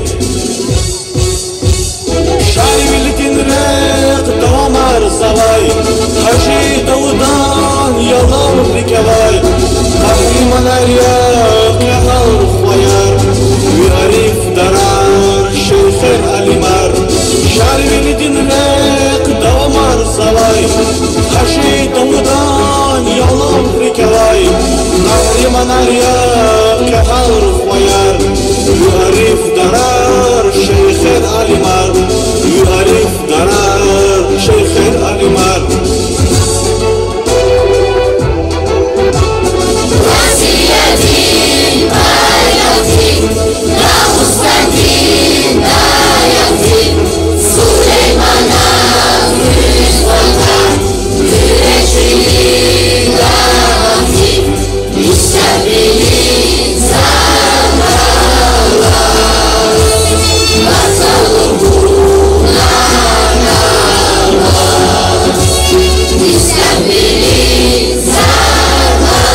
Шарвилидин рехъ давамарзавай, Гьажи Давудан ялав рикӀе авай, къагьриманар я, кьегьал рухваяр, ви арифдарар, шейхер, алимар. Шарвилидин рехъ давамарзавай, Гьажи Давудан ялав рикӀе авай, къагьриманар я, кьегьал рухваяр, ви арифдарар, шейхер, алимар, ви арифдарар, шейхер, алимар. Россиядин байракъдин, Дагъустандин дайракъдин, Сулейманан гуьзгъуьна, гуьречили дагъдин, мустакьбилин сарвалар, мацалугъунар, мустакьбилин сарвалар.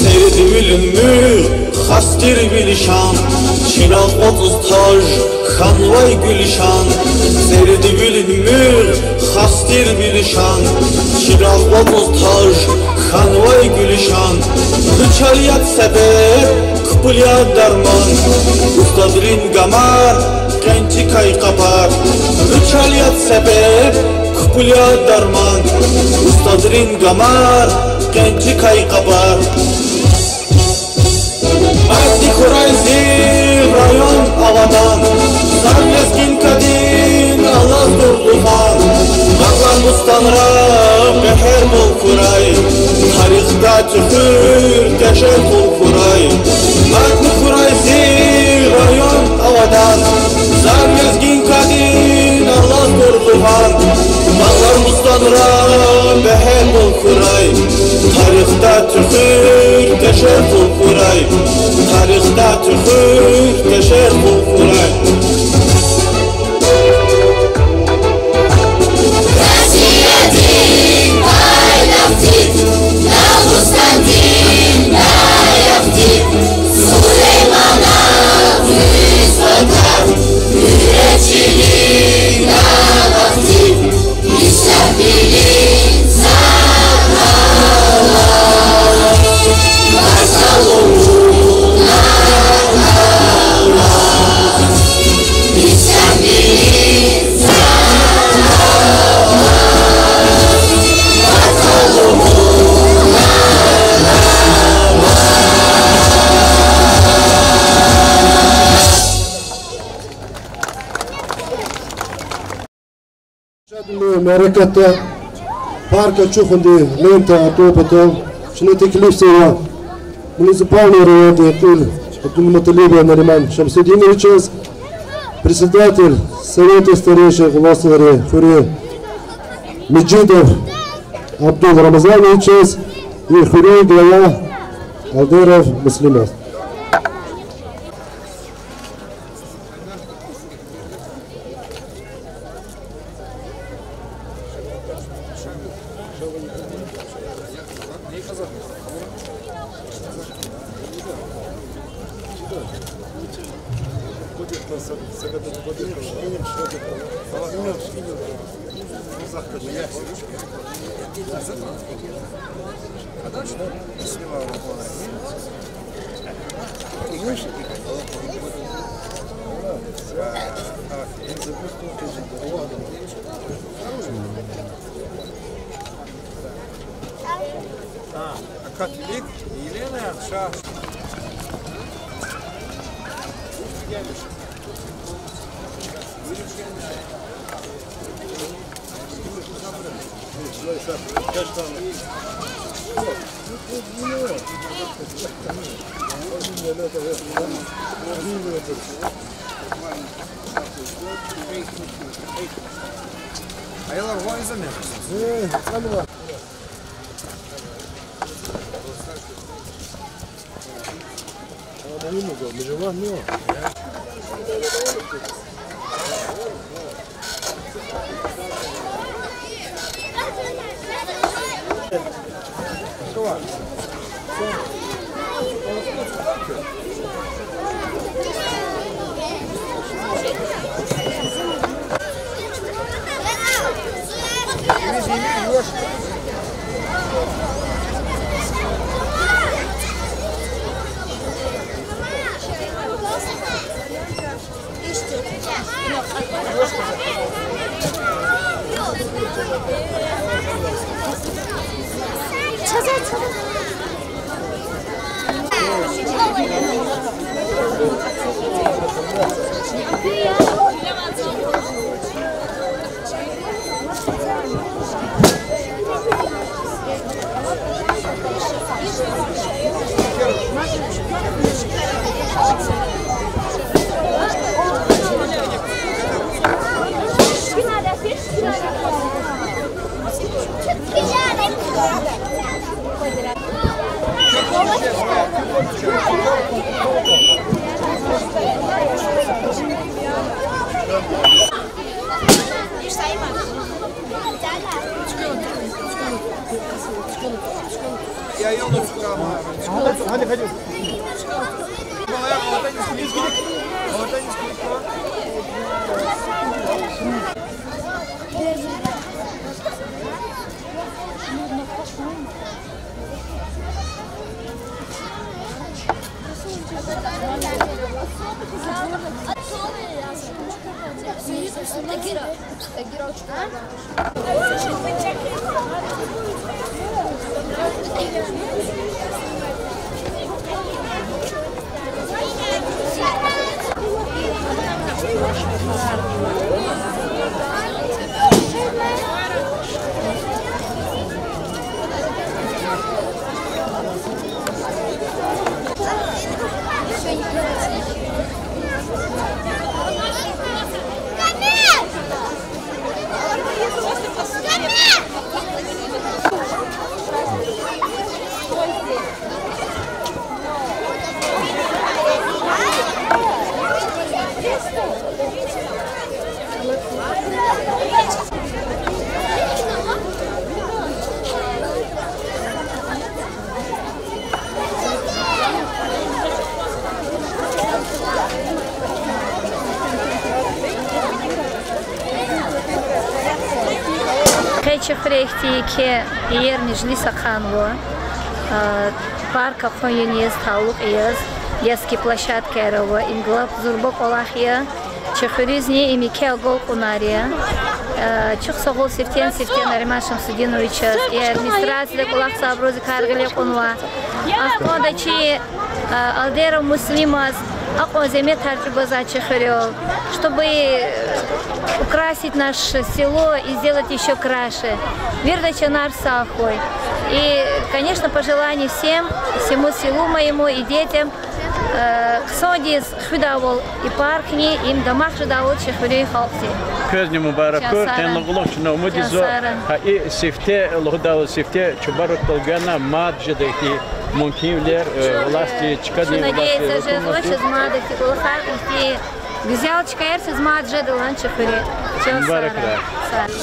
Цердивилин муьгъ, хас тир ви лишан, чирагъ вацӀуз таж, хьанвай гуьлшан. Цердивилин муьгъ, хас тир ви лишан, чирагъ вацӀуз таж, хьанвай гуьлшан. Ричал яд себеб, кпӀул яд дарман, устадрин гамар, къенцикай къапар. Ричал яд себеб, кпӀул яд дарман, устадрин гамар, къенцикай къапар. Ахьтин хьурай зи район авадан, сад лезгинкадин алаз Цуьхуьр тешер хьухь хьурай, акӀ хьурай зи район авадан, зар лезгинкадин алаз къургъугъан, багълар, бустанра бегьер хьухь хьурай, тарихда цуьхуьр тешер хьухь хьурай, тарихда цуьхуьр тешер хьухь хьурай. Россиядин байракъдив, Дагъустандин байракъдив, Сулейманан гуьзбакар, гуьрчегвилин дагъдив, мустакъбилин сагъарар, ватанумуза Шадвилин мярекатда парк ачухунин лента атун патал чна теклифзава муниципальный райондин кьил Абдулмуталибов Нариман Шамсудиновичаз, председатель Совета старейшин, властьларин хуьруьн, Межидов Абдул Рамазановичаз ва хуьруьн глава Алдеров Муслимаз. Къе чи хуьре ихьтин еке иер межлис ахъайнава. А, парк ахъаюниз талукь яз, детский площадкаяр ава, им лап зурба кӀвалах я. Чи хуьруьзни им еке агалкьунар я. А, чухсагъул сифтени-сифте Нариман Шамсудиновичаз, и администрациядин кӀвалахзавайбуруз, и кар гъиле кьунва. Ахпа чи, а, Алдеров Муслимаз акьван зегьметар чӀугвазвай чи хуьрел, чтобы украсить наше село и сделать ещё краше. Вирида чанар сагъ хьуй. И, конечно, пожелание всем, всему селу моему и детям, э, хъсандиз хуьдайвал и паркни, им дамах жедайвал чи хуьруьн халкьди. Квезни мубарак хьуй, къенлай кьулухъ чна умуд ийизва. Гьа и сифте лугьудайвал, сифте чубарукдал гана мад жедай ихьтин мумкинвилер, э, власти чкадин, власти надеяться жезва, гьукуматдин. Чаз мад ихьтин кӀвалахар, ихьтин гуьзел чкаяр чаз мад жедалди чи хуьре. Чан сагърай. Мубаракрай. Сагърай.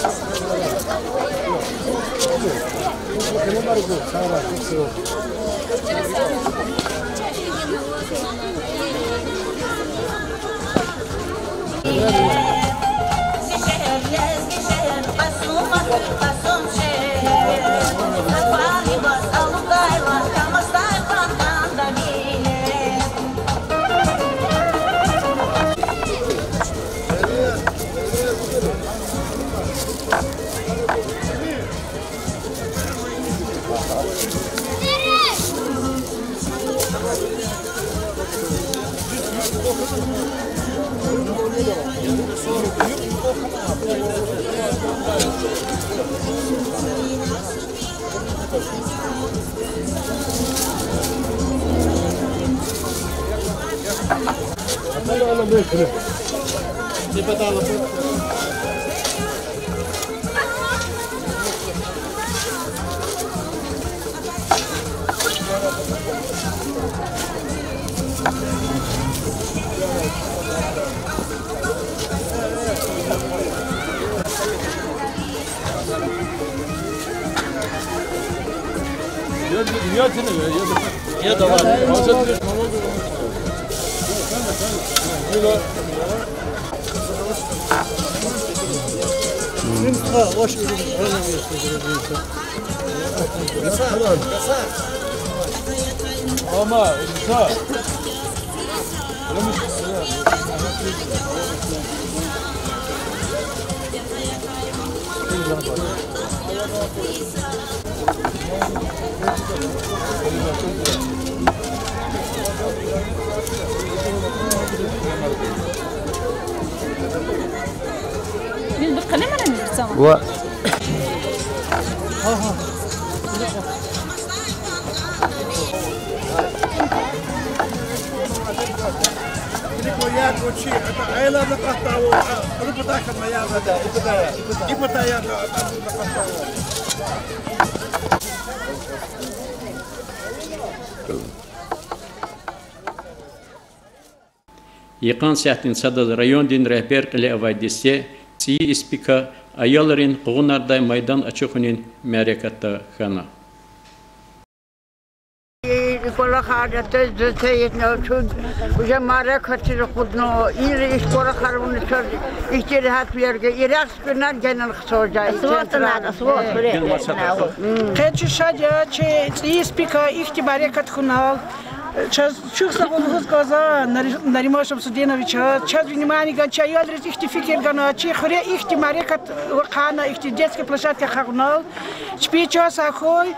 Ва Йикъан сятдин садаз райондин регьбер кьиле авай десте ЦӀийи Испика аялрин къугъунардай майдан ачухунин мярекатда хьана. И кӀвалахар атайди затеятьна, чун уже мярекатиз акъудна, ир иш кӀвалахар авуна чаз ихьтин регьятвилер гайи, и рехъ куьнар генани хъсан жай. Къе чи шад я, чи ЦӀийи Испика ихьтин мярекат хьунал. Чаз чухсагъул лугьуз кӀанзава Нари-, Нариман Шамсудиновичаз, чаз внимание гана, чи аялриз ихьтин фикир гана, чи хуьре ихьтин мярекат ахъайна, ихьтин детский площадка хьанал. Чпи чан сагъ хьуй,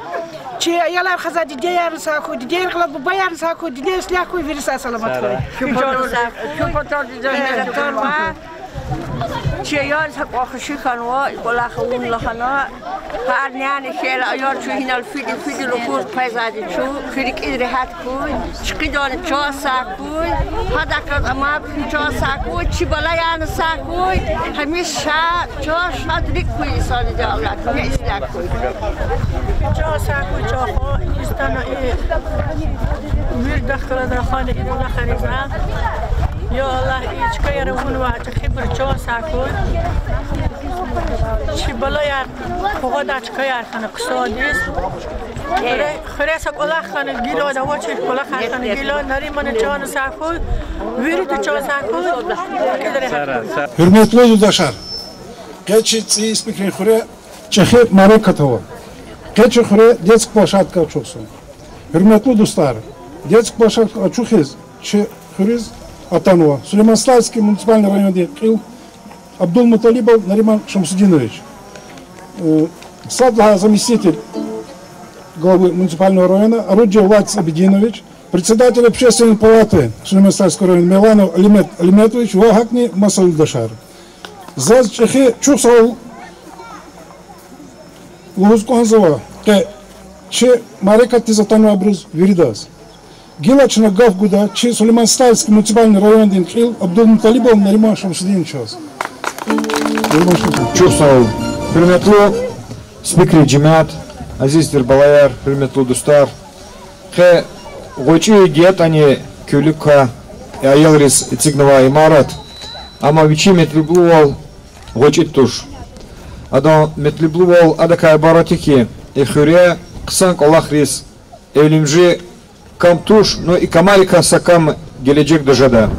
чи аялар хьанвай дидеярни сагъ хьуй, дидеяр гъиле бубаярни сагъ хьуй, диде ислягь хьуй, вири сагъ-саламат хьуй. Чпи чан сагъ хьуй, чпи чан сагъ хьуй. Чи аялриз гьакьван хуши хьанва, и кӀвалах авун лагьана. Гьар няни хьайила аял чун гьинал фиди-фиди лугьуз къвезвайди чун, куь рикӀиз регьят хьуй, чкъидални чан сагъ хьуй, гьадахъ галаз амай чан сагъ хьуй, чи балаярни сагъ хьуй, гьамиша чан шадрик хьуй инсанди, Аллагь, куьне ислягь хьуй. Чан сагъ хьуй, чан хва, инстана и вирдахъ галаз рахана и кӀвалахариз. Я Аллагь, и чкаяр авунвай чӀехибуру чан сагъ хьуй. Балаяр къугъвадай чкаяр хьана хъсандиз. Хуьре, хуьре са кӀвалах хьана гила, авачир кӀвалахар хьана гила, Наримана чан сагъ хьуй, вирида чан сагъ хьуй. Гьуьрметлу юлдашар, къе чи цӀийи Спикрин хуьре чӀехи мярекат ава. Къе чи хуьре детский площадка ачухзава. Гьуьрметлу дустар, детский площадка ачухиз чи хуьруьз атанва Сулейман-Стальский муниципальный райондин кьил Абдулмуталибов Нариман Шамсудинович, э, сад лагьай заместитель главы муниципального района Орудже Владис Абидинович, председатель Общественной палаты Сулейман-Стальского района Меланов Алимет Алиметович ва гьакӀни маса юлдашар. Заз чӀехи чухсагъул лугьуз кӀанзава къе чи мярекатдиз атанвайбуруз виридаз. Гила чна гаф гуда чи Сулейман-Стальский муниципальный райондин кьил Абдулмуталибов Нариман Шамсудиновичаз. Чухсагъул. Гьуьрметлу спикри жемят, азиз тир балаяр, гьуьрметлу дустар. Къе гъвечӀи диетани куьлуь ква аялриз эцигнавай имарат, амма вичин метлеблувал гъвечӀиди туш. Адан метлеблувал адакай ибарат я хьи, и хуьре хъсан кӀвалахриз эвлимжи кам туш, но и камарикай са кам гележегда жеда.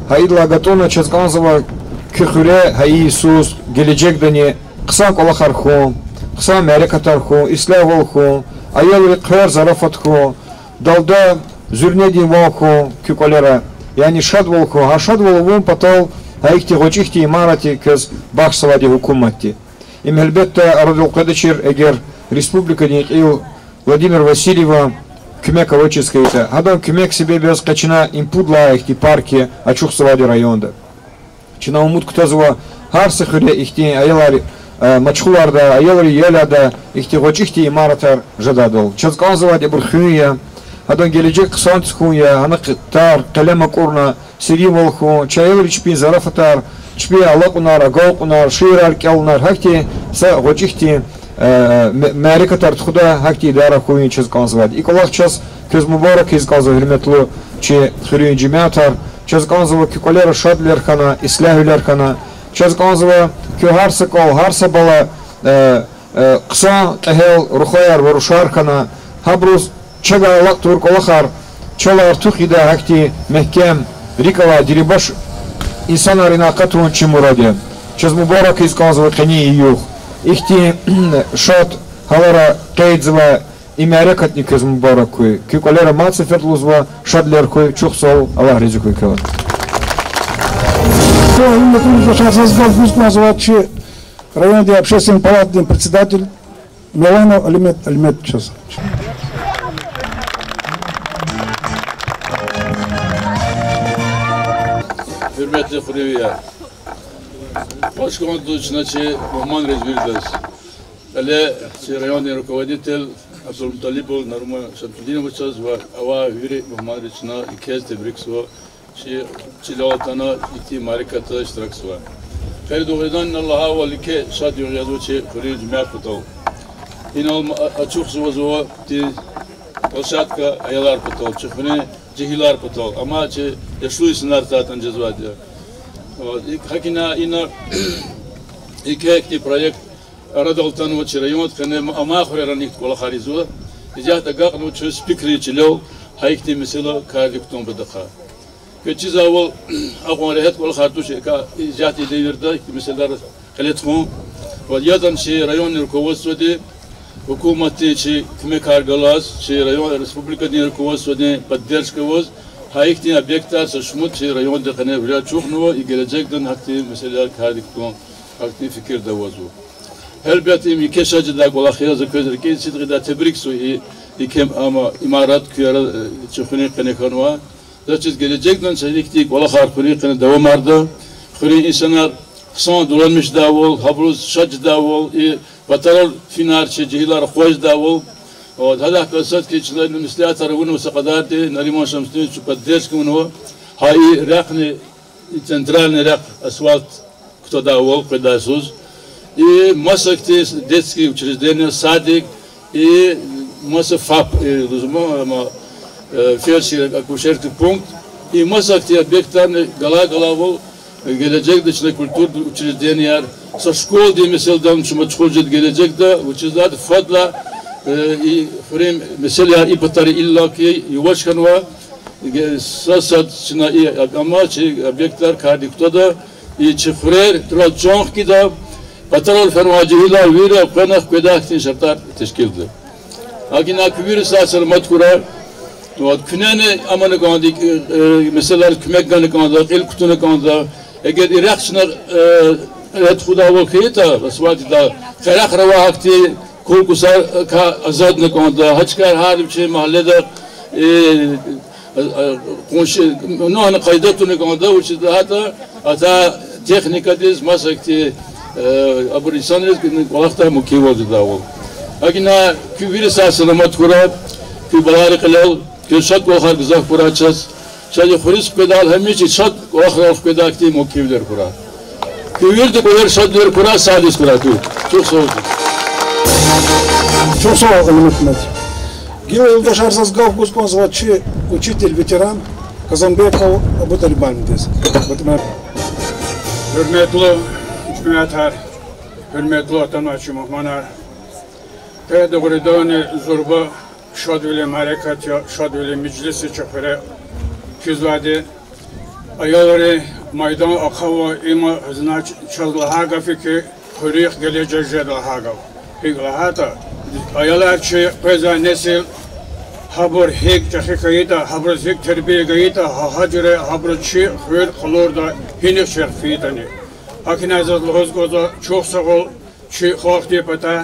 Гьа идалай гатӀунна чаз кӀанзава куь хуьре гьа и йисуз гележегдани хъсан кӀвалахар хьун, хъсан мярекатар хьун, ислягьвал хьун, аялрин хъвер-зарафат хьун, далда зуьрнедин ван хьун куь кӀвалера, яни шадвал хьун. Гьа шадвал авун патал гьа ихьтин гъвечӀи хьтин имаратни квез бахшзавайди гьукуматди. Им гьелбетда арадал къведачир, эгер республикадин кьил Владимир Васильеван куьмек авачиз хьайитӀа. Гьадан куьмек себеб яз къе чна им пуд лагьай ихьтин парк ачухзавайди районда. Чна умуд кутазва, гьар са хуьре ихьтин аялар, э, машгъуларда, аялрин ерлерда ихьтин гъвечӀи хьтин имаратар жедайдал. Чаз кӀанзавайди абур хуьн я, гьадан гележег хъсандиз хьун я, гьана къ-, тар, къелем акӀурна, серинвал хьун, чи аялри чпин зарафатар, чпин алакьунар, агалкьунар, шиирар кӀелунар, гьахьтин са гъвечӀи хьтин, э, ме-, мярекатар тухуда, гьахьтин идара хьун я чаз кӀанзавайди. И кӀвалах чаз квез мубарак ийиз кӀанзава, гьуьрметлу чи хуьруьн жемятар. Чаз кӀанзава куь кӀвалера шадвилер хьана, ислягьвилер хьана. Чаз кӀанзава куь гьар са кӀвал, гьар са бала, э, э, хъсан кьегьал рухваяр ва рушар хьана. Гьабуруз чавай алакь тавур кӀвалахар, чалай артух ийидай гьахьтин мягькем, рикӀ алай дерибаш инсанар инай акъатун чи мурад я. Чаз мубарак ийиз кӀанзава къенин и югъ. Ихьтин шад гьалара къейдзавай и мярекатни квез мубарак хьуй. Куь кӀвалера мад сеферда лугьузва, шадвилер хьуй, чухсагъул, Аллагь рази хьуй квез. Заз гаф гуз кӀанзава чи райондин общественный палатадин председатель Меланов Алимет Алиметовичаз. Гьуьрметлу хуьруьнвияр, хуш кӀанзава чна чи мугьманриз виридаз. Кьиле чи райондин руководитель Абдулмуталибов Нариман Шамсудиновичаз ва авай вири мугьманриз чна и квез тебрикзава, чи чилел атана, ихьтин мярекатда иштиракзава. Къе дугъриданни лагьайвал, еке шад югъ язва чи хуьруьн жемят патал. Инал ачухзава ихьтин площадка аялар патал, чи хуьруьн жегьилар патал, амма чи яшлу инсанар затӀ жезвайди я. Гьакӏ ина, ина еке ихьтин проект арадал атанва чи райондин къене, амай хуьрерани ихьтин кӀвалахар ийизва. Исятда агакьнава чун спикерин чилел гьа ихьтин месэла кардик кутун патахъай. Квез чизвайвал, акьван регьят кӀвалахар туш исятда и девирда ихьтин месэлаяр кьиле тухун. Ва ятӀани чи райондин руководстводи, гьукуматдин чи куьмекар галаз, чи район, республикадин руководстводин поддержка аваз, гьа ихьтин объектар са шумуд чи райондин къене вири ачухнава, и гележегдани гьахьтин месэлаяр кардик кутун гьахьтин фикирда авазва. Гьелбетда, им еке шад жедай кӀвалах я, за квез рикӀин сидкьидай тебрикзава и, и кем-, амма имарат куь ара, э, чи хуьруьн къене хьанва. Заз чиз, гележегдани са ихьтин кӀвалахар хуьруьн къене давамарда, хуьруьн инсанар хъсан дуламишдайвал, гьабуруз шад жедайвал, и патарал финар чи жегьилар акъваздайвал. Вот, гьадахъ касатки чна меслятар авунва са кьадарди, Нариман Шамсудинович поддержка авунва, гьа и рехъни, и центральный рехъ асфальт кутадайвал къведайсуз. И маса ихьтин детский учреждение, садик, и маса ФАП, и лугьузва, ама, э, фельдшер-акушерский пункт, и маса ихьтин объектарни галай-галайвал, Гележегда чна культура учрежденияр, са школадин месэладал чун машгъул жеда гележегда, вучиз лагьайтӀа фадлай, э, и хуьруьн месэлаяр и патара иллаки яваш хьанва, ге-, са сад чна и об-, амма чи объектрал кардик кутада, и чи хуьрер, турал чан хкида, патарал фенвай жегьилар вири къвена хкведай хьтин шартӀар тешкилда. ГьакӀ ина куь вири сагъ-саламат хьурай. Вот, куьнени амана кӀанда, э, э, месэлайриз куьмек гана кӀанда, кьил кутуна кӀанда. Эгер и рехъ чна, э, ред худайвал хьайитӀа, асфальтда, къерехра авай гьахьтин кул-кӀусарикай азадна кӀанда. Гьа чкаяр гьар вичин магьледа, э, э, э, къунши, ну, гьана къайда туна кӀанда, вучиз лагьайтӀа, атай техникадиз, масакӀа, э, абур инсанриз кӀвалахдай мумкинвал жедайвал. ГьакӀ ина куь вири сагъ-саламат хьурай, куь балайрин кьилел, куьн шад кӀвалахар гзаф хьурай чаз. Чаз и хуьруьз хкведайла гьамиша шад кӀвалахрал хкведай хьтин мумкинвилер хьурай. Куь вирида кӀвалера шадвилер хьурай, сагъ хьурай куьн. Чухсагъул. Чухсагъул, Алимет Мегьамед. Гила, юлдашар, заз гаф гуз кӀанзава чи учитель, ветеран Казанбеков Абуталибан дидедиз. Гьуьрметлу жемятар, гьуьрметлу атанвай чи мугьманар. Къе дугъриданни зурба шадвилин мярекат я, шадвилин межлис я чи хуьре кхьизвайди. Аялрин майдан ахъайвал, им, значит, чаз лагьай гаф я хьи, хуьруьхъ гележег жеда лагьай гаф. ГьикӀ лагьайтӀа, аялар чи къвезвай несил, гьабур гьикӀ чӀехи хьайитӀа, гьабуруз гьикӀ тербия гайитӀа, гьа, гьа жуьре гьабуруз чи хуьр къалурда, гьинихъ чирхъ фейитӀани. ГьакӀ ина заз лугьуз кӀанзава, чухсагъул чи халкьдин патай,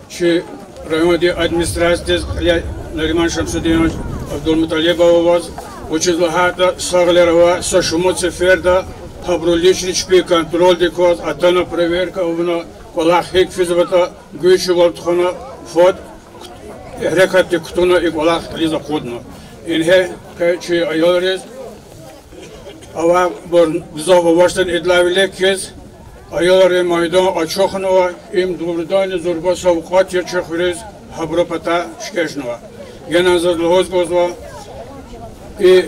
чи райондин администрациядиз, кьиле Нариман Шамсудинович Абдулмуталибоваз, вучиз лагьайтӀа сагълер авай са шумуд сеферда гьабуру личный чпин контрольдик кваз атана, проверка авуна, кӀвалах гьикӀ физватӀа, гуьзчивал тухвана, фад гьерекатдик кутуна, и кӀвалах кьилиз акъудна. Ингье къе чи аялриз авайбур гзаф авачтӀани, идалай вилик хьиз, аялрин майдан ачухнава, им дугъриданни зурба савкьват я чи хуьруьз, гьабурун патай чкӀешнава. Генани заз лугьуз кӀанзава, и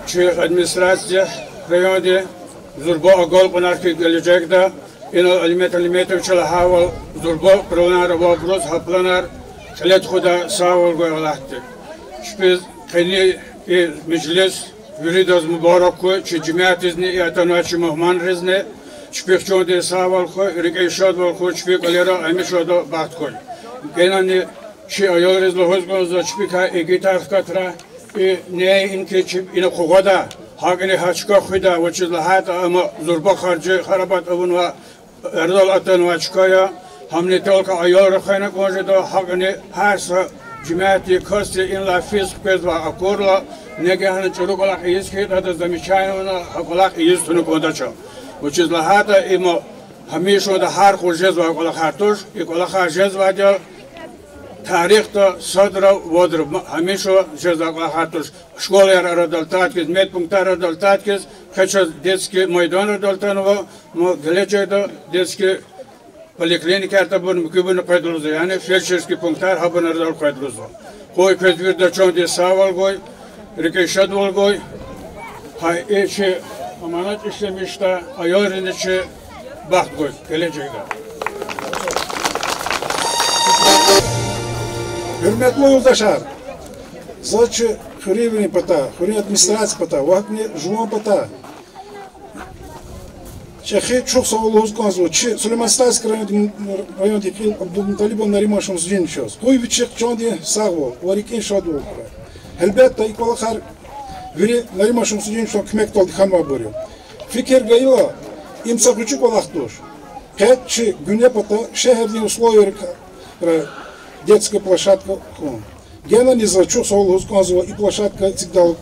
чи администрация районди зурба агалкьунар хьиз гележегда, инал Алимет Алиметовича лагьайвал, зурба планар авайбуруз гьа планар кьиле тухудай сагъвал гвай Аллагьди. Чпиз къенин и межлис виридаз мубарак хьуй, чи жемятдизни, и атанвай чи мугьманризни. Чпихъ чандин сагъвал хьуй, рикӀин шадвал хьуй, чпин кӀвалера гьамиша бахт хьуй. Генани чи аялриз лугьуз кӀанзава, чпикай игитар хкатрай, и неинки чпи ина къугъвадай, гьакӀни гьа чка хуьдай, вучиз лагьайтӀа ам зурба харжи харабат авунвай, арадал атанвай чка я, гьамни талукай аялри хвена кӀан жеда, гьакӀни гьар са жемятдин касди инлай физ хквезвай акурла, нега гьана чӀуру кӀвалах ийиз хьайитӀа, адаз замечание авуна, гьа кӀвалах ийиз туна кӀандач. Вучиз лагьайтӀа им гьамишанда гьар къуз жезвай кӀвалахар туш, и кӀвалахар жезвайди я тарихда садра, вадра, м-, гьамиша жезвай кӀвалахар туш. Школаяр арадал тад хьиз, медпунктар арадал тад хьиз, къе чаз детский майданар арадал атанва, ма гележегда детский поликлиникаяр, табун муькуьбурни къведлузва, яни фельдшерский пунктар, гьабурни арадал къведлузва. Къуй квез вирида чандин сагъвал гуй, рикӀин шадвал гуй. Гьа и чи аманат ишлемишдай аялризни чи бахт гуй гележегда. Гьуьрметлу юлдашар, за чи хуьруьнвийрин патай, хуьруьн администрациядин патай ва гьакӀни жуван патай чӀехи чухсагъул лугьуз кӀанзава чи Сулейман-Стальский райондин, райондин кьил Абдулмуталибов Нариман Шамсудиновичаз. Къуй вичихъ чандин сагъвал ва рикӀин шадвал хьурай. Гьелбетда, и кӀвалахар вири Нариман Шамсудиновичан куьмекдалди хьанвайбур я. Фикир гайила, им са гъвечӀи кӀвалах туш. Къе чи гуьне пата шегьердин условияр ра детская площадка хьун. Генани за чухсагъул лугьуз кӀанзава и площадка эцигдайла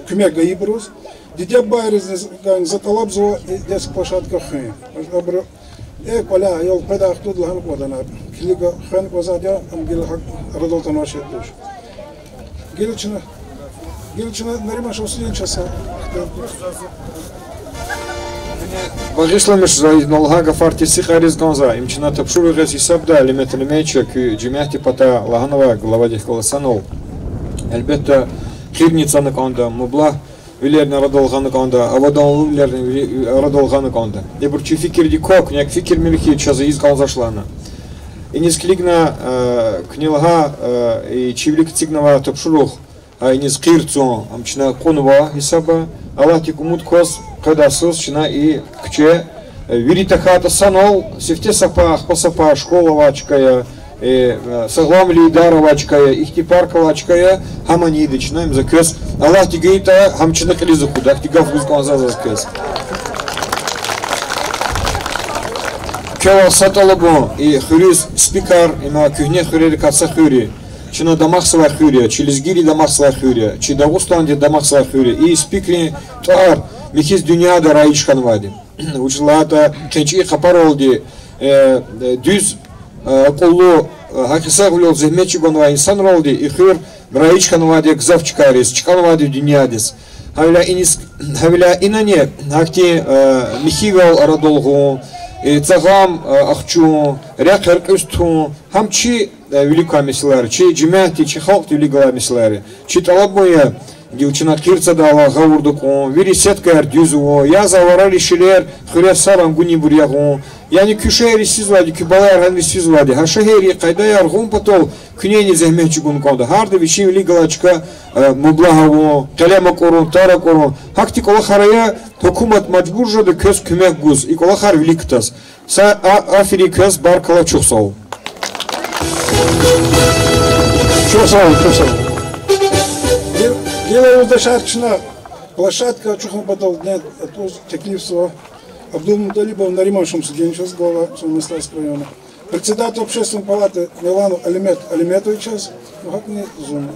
куьмек гайибуруз. Диде-бубайризни за, за тӀалабзава и детская площадка хуьн. Абуру, э, кӀваляй аял къведай хтуд лагьана кӀанда, килига хвена кӀанзавайди я, ам гила гьакӀ арадал атанвай шей туш. Гила чна, гила чна Нариман Шамсудиновичаз са багъишламиш за ина лагьай гафар тестикьариз кӀанзава, им чна тапшуругъиз гьисабда Алимет Алиметовича, куь жемятдин патай лагьанвай, главадихъ галаз санал. Гьелбетда, гъилни цана кӀанда, мублагь вилерни арадал гъана кӀанда, аваданлу вилерни ви-, арадал гъана кӀанда. Ибур чи фикирдик ква, куьне фикирмир хьи чаз ийиз кӀанзавач лагьана. Иниз килигна, э, куьне лагьа, э, и чи вилик эцигнавай тапшуругъ, а, иниз къир цун, ам чна кьунва гьисаба. Аллагьдик умуд кваз, къведай йисуз чна и куьче, э, вири тахьайтӀа санал, сифте са пай, ахпа са пай школа авай чка я, э, э, сагъламвилин идара авай чка я, ихьтин парк авай чка я, гьамани ийида чна, им за квез Аллагьди гайитӀа, гьам чна кьилиз акъудда, ахьтин гаф гуз кӀанзава заз квез. Квевай са тӀалабун, и хуьруьз спикер, има куьгьне хуьрерикай са хуьр я, чна дамахзавай хуьр я, чи лезгийри дамахзавай хуьр я, чи Дагъустандин дамахзавай хуьр я. И спикерин тӀвар михьиз дуьньяда раиж хьанвайди. Вучиз лагьайтӀа хъенчӀин къапаралди, э, э, дуьз, э, акьуллу, э, гьакъисагъвилелди зегьмет чӀугунвай инсанралди и хуьр раиж хьанвайди я гзаф чкайриз, чкӀанвайди дуьньядиз. Гьавиляй иниз, гьавиляй инани гьахьтин, э, михьивал арадал гъун, э, цагъам, э, ахчун, рехъ элкъуьз тун, гьам чи, э, вилик квай месэлаяр я, чи жемятдин, чи халкьдин вилик галай месэлаяр я. Чи тӀалабун я, гила чна къир цадайла гъавурда кьун, вири сеткаяр дуьз авун, язавай варари ширер, хуьре са рангунибур ягъун. Яни куь шегьерриз физвайди, куь балаяр гьанриз физвайди, гьа шегьердин къайдаяр гъун патал куьнени зегьмет чӀугуна кӀанда. Гьарда вичин вилик галай чка, э, мублагь авун, къелем акӀурун, тар акӀурун. Гьахьтин кӀвалахар ая, гьукумат мажбур жеда квез куьмек гуз и кӀвалахар вилик кутаз. Са, а, аферин квез, баркалла, чухсагъул. Чухсагъул, чухсагъул. Гила, гила юлдашар, чна площадка ачухун патал нед, э, туз теклифзава Абдулмуталибов Нариман Шамсудиновичаз, глава Цивильно-Стальского района, председатель Общественной палаты Миланов Алимет Алиметовичаз, ну, гьакӀни зун.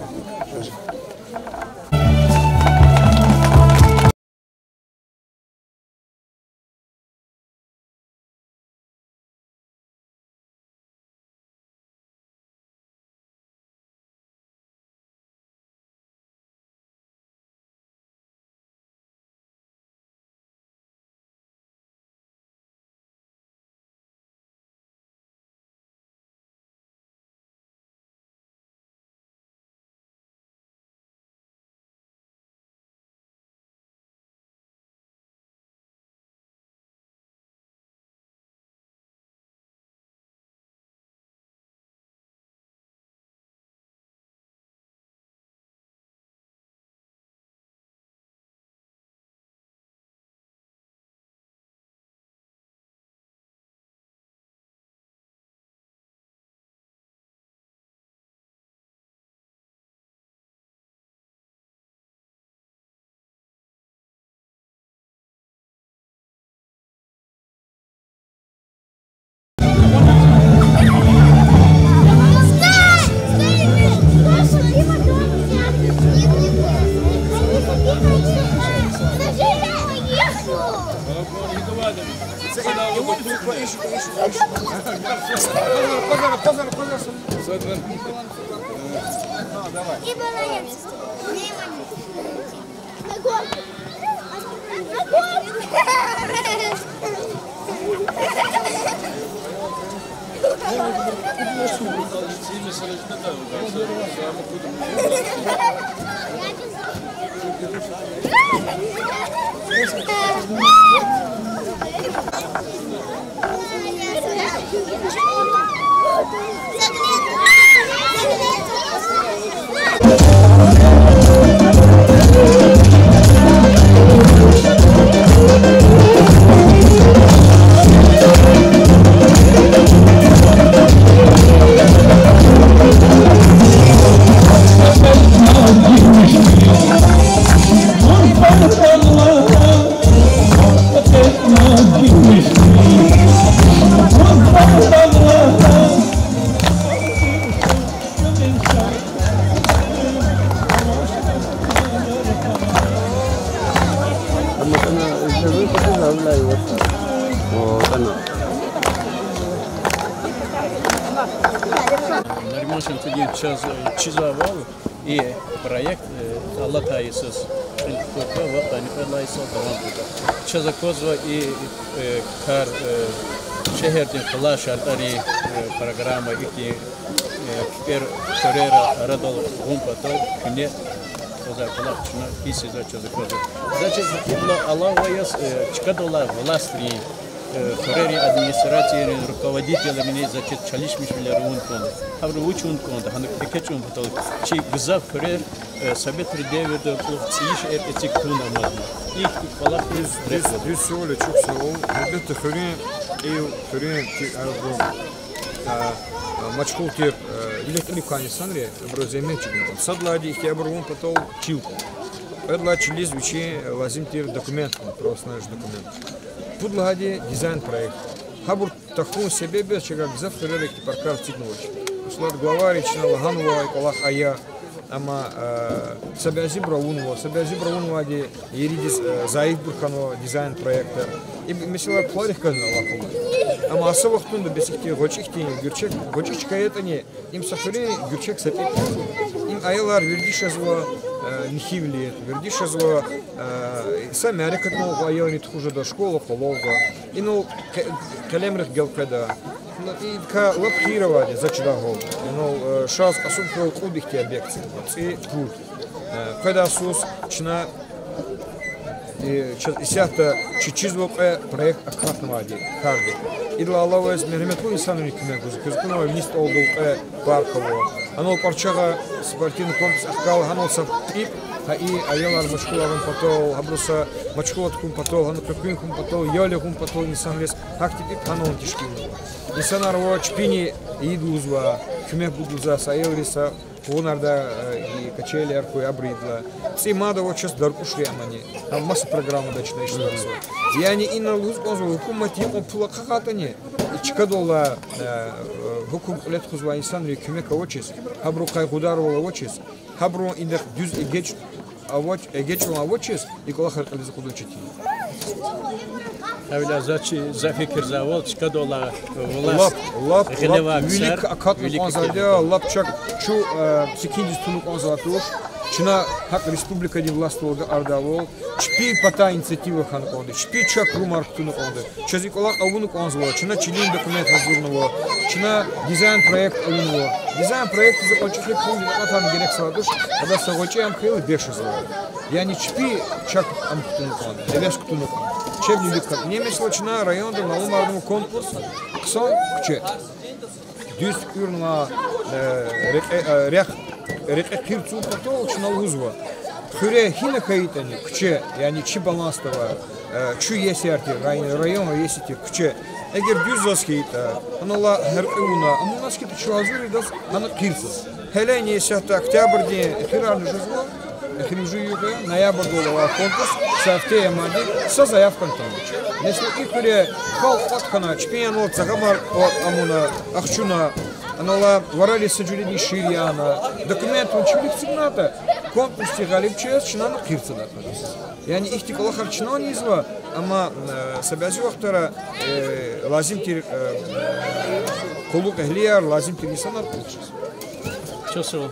Нариман Шамсудинович, чаз, э, чизвайвал, и проект, э, алатай йисуз кьил кутуртӀа ва къанни кьвед лагьай йисуз давам хьуртӀа. Чаз аквазва и, э, кар, э, шегьердин къулай шартӀарин, э, программа, ихьтин, э, пипӀер хуьрера арадал гъун патал куьне За кӀвалах чна пис яз чаз аквазва. За чаз ибла алава яз, э, чкадал алай властьрин, э, хуьрерин администрацийрин руководителрини, за чаз чалишмишвилер авун кӀанда. Гьабуру вуч авун кӀанда, гьана экечӀун патал чи гзаф хуьрер, э, советрин девирда кьулухъ цӀийи шейэр эциг тавуна амазма. Ихьтин кӀвалах дуьз, дуьз, дуьз суал я, чухсагъул. Гьелбетда, хуьруьн кьил, хуьруьн ти-, а, бу, а, а, машгъул тир, а, вилик-кьилик квай инсанри абуру зегьмет чӀугуна кӀанда. Сад лагьайди, ихьтин абур авун патал чил кӀанда. Кьвед лагьай чилиз вичин лазим тир документ кӀанда, правоустанавливающий документ. Пуд лагьайди дизайн проект. Гьабур тахьун себеб яз чавай гзаф хуьрера ихьтин паркар эцигнавач. Услад главари чна лагьанва и кӀвалах ая, амма, э, са бязибуру авунва, са бязибуру авунвайди еридиз, э, зайифбур хьанва дизайн проекта. И месэла пуларихъ галаз алакъалу я. Амма са вахтунда бес ихьтин гъвечӀи хьтин гуьрчег, гъвечӀи чка ятӀани, им са хуьруьн гуьрчег са пӀипӀ я. Им аялар вердиш жезва, э, михьивиле, вердиш жезва, э, са мярекатнава аялрин тухуз жеда школа къвалалда. Инал къе-, къелемрихъ гелкъведа. Ну, идакай лап хийир авайди я, за чидай гьал. Инал, э, шаз кьасумхуьрел кьуд ихьтин объект эцигнава, цӀи пуд. Э, къведай йисуз чна, э, чаз исятда чи чизва кьве проект акатнавайди кардик. Идалай алава яз мергьяметлу инсанрин куьмек гузва. Квез акунвай, виниз тӀалдал кьве парк ава. Анал Кьварчагъа спортивный комплекс ахкайла, гьанал са пӀипӀ, гьа и аялар машгъул авун патал, гьабуруз са машгъулат хьун патал, гьана къекъуьн хьун патал, ял ягъун патал инсанриз гьахьтин пӀипӀ гьанал тешкилнава. Инсанар ава, чпини ийид лугьузва, куьмек гуд лугьузва са аялриз, са къугъунарда, э, и качелияр хьуй, абур ийидайла. ЦӀи мад авачиз даркӀушри амани, гьам маса программада чна иштиракзава. Яни инал лугьуз кӀанзава, гьукуматди икьван пул ахъайайтӀани, и чкадал алай, э, э, гьукум кьиле тухузвай инсанрин куьмек авачиз, гьабурукай къударвал авачиз, гьабурун идахъ дуьз эгечӀ авач-, эгечӀун авачиз, и кӀвалахар кьилиз акъудун четин я. Гьавиляй за чи, за фикирзавайвал, чкадал алай власть, лап, лап, гъилевай лап вилик ксар, акатна вилик кӀанзавайди я, лап чак чун, э, секиндиз туна кӀанзавайди туш. Чна гьакӀ республикадин властьдал агакьардайвал, чпи патай инициатива хьана кӀанда, чпи чак румар кутуна кӀанда. Чаз и кӀвалах авуна кӀанзава, чна чилин документ гьазурнава, чна дизайн проект авунва. Дизайн проектдиз кьван чӀехи пул, акъатна герек сад туш, гьадаз са гъвечӀи ам хьайила бес жезва. Яни чпи чак ам кутуна кӀанда, гьевес кутуна кӀанда. Чебни вилик катӀун. Месела, чна районда малумарнава конкурс хъсан куьче. Дуьз туькӀуьрнава, э, рекье, э, рехъ, рекье хъирцун патал чна лугьузва. Хуьре гьина хьайитӀани куьче, яни чи балансда авай, э, чун иесияр тир, рай-, район иеси тир куьче. Эгер дуьз заз хьайитӀа, анал гьяркьуь авуна, амуназ хьайитӀа чун гьазур я адаз гьана хъирцаз. Гьелени исятда октябрдин эхирарни жезва, эхиримжи югъ я, ноябрдал авай конкурс, са гьафте я мад, са заявкани атанвач. Месела, и хуьре халкь кӀватӀ хьана, чпин анал цагъамар кӀватӀ авуна, ахчуна, анал варализ са жуьредин шиир яна, документни чилик эцигнатӀа, конкурсдин гъалибчиз чна хъирцада кӀанзава. Яни ихьтин кӀвалахар чна ийизва, амма, э, са бязи вахтара, э, лазим тир, э, къуллугъчияр, лазим тир инсанар къуллугъчиз. Чухсагъул.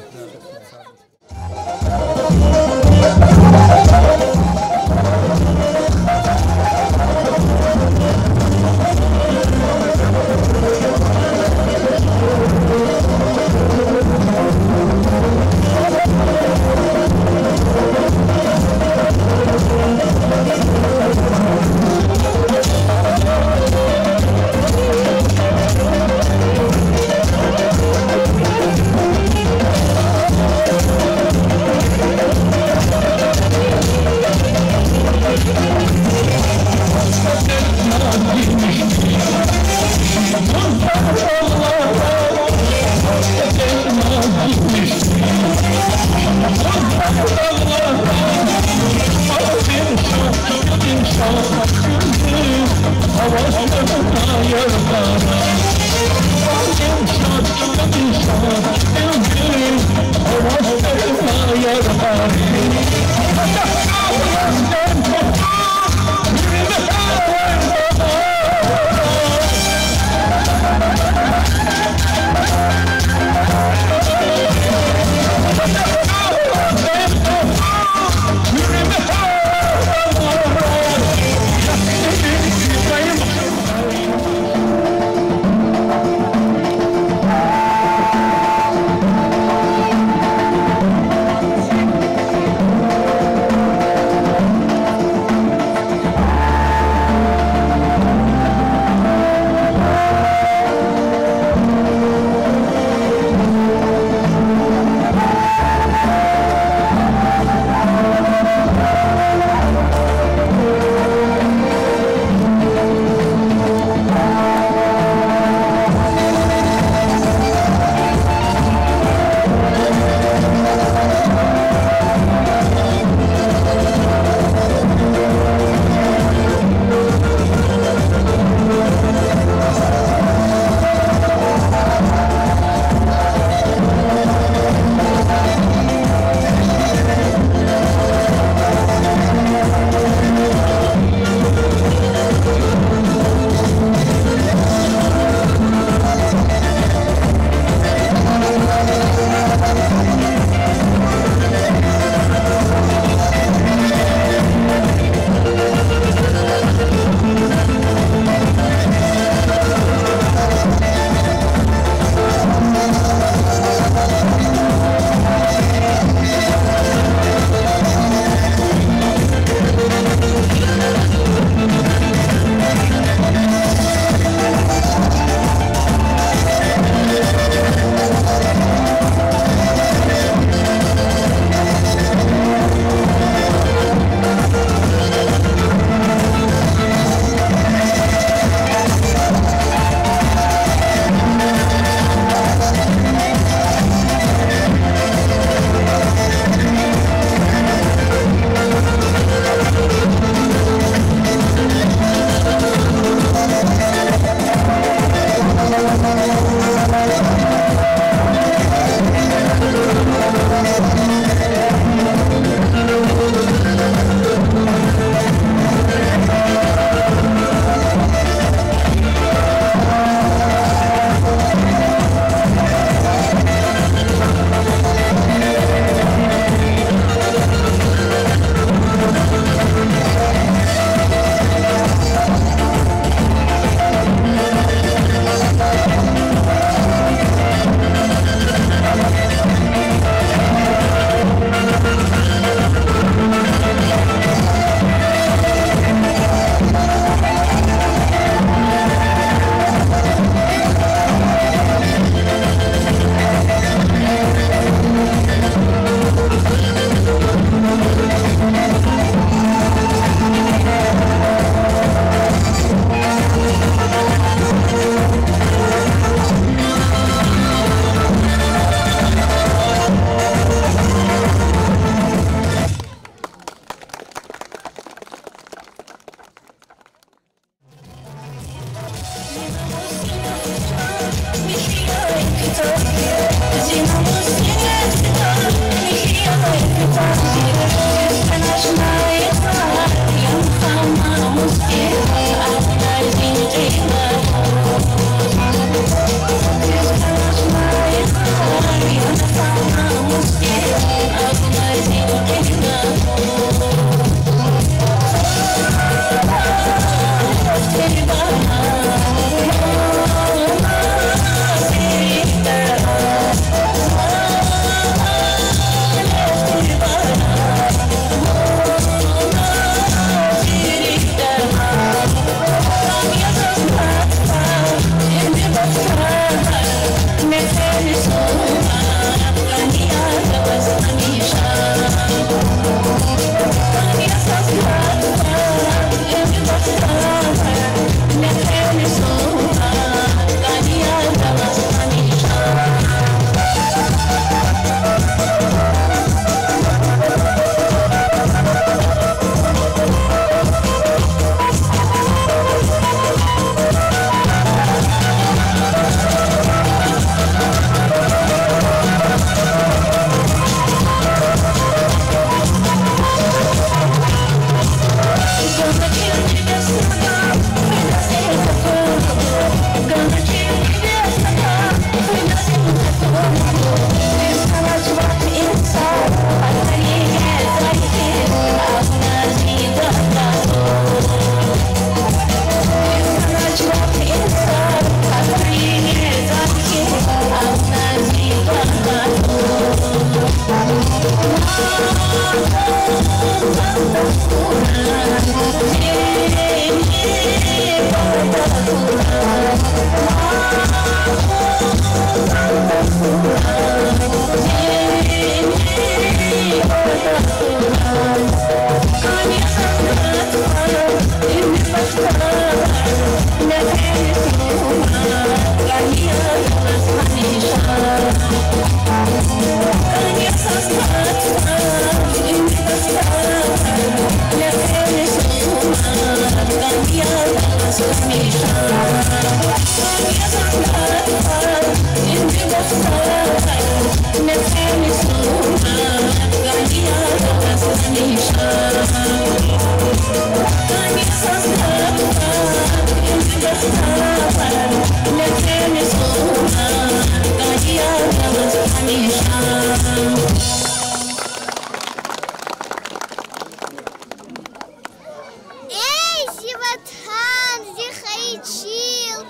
Эй, зи ватан, зи хайи чил,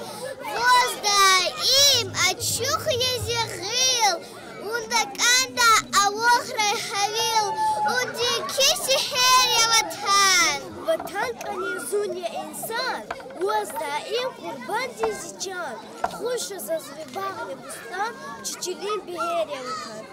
ваз даим ачух я зи гъил, вун такӀанда алахьрай гьавил, вун зи кесигер я, ватан. Ватан кӀани зун я инсан, ваз даим къурбанд я зи чан, хуш я заз ви багъ я бустан, чи чилин бегьер я, ватан.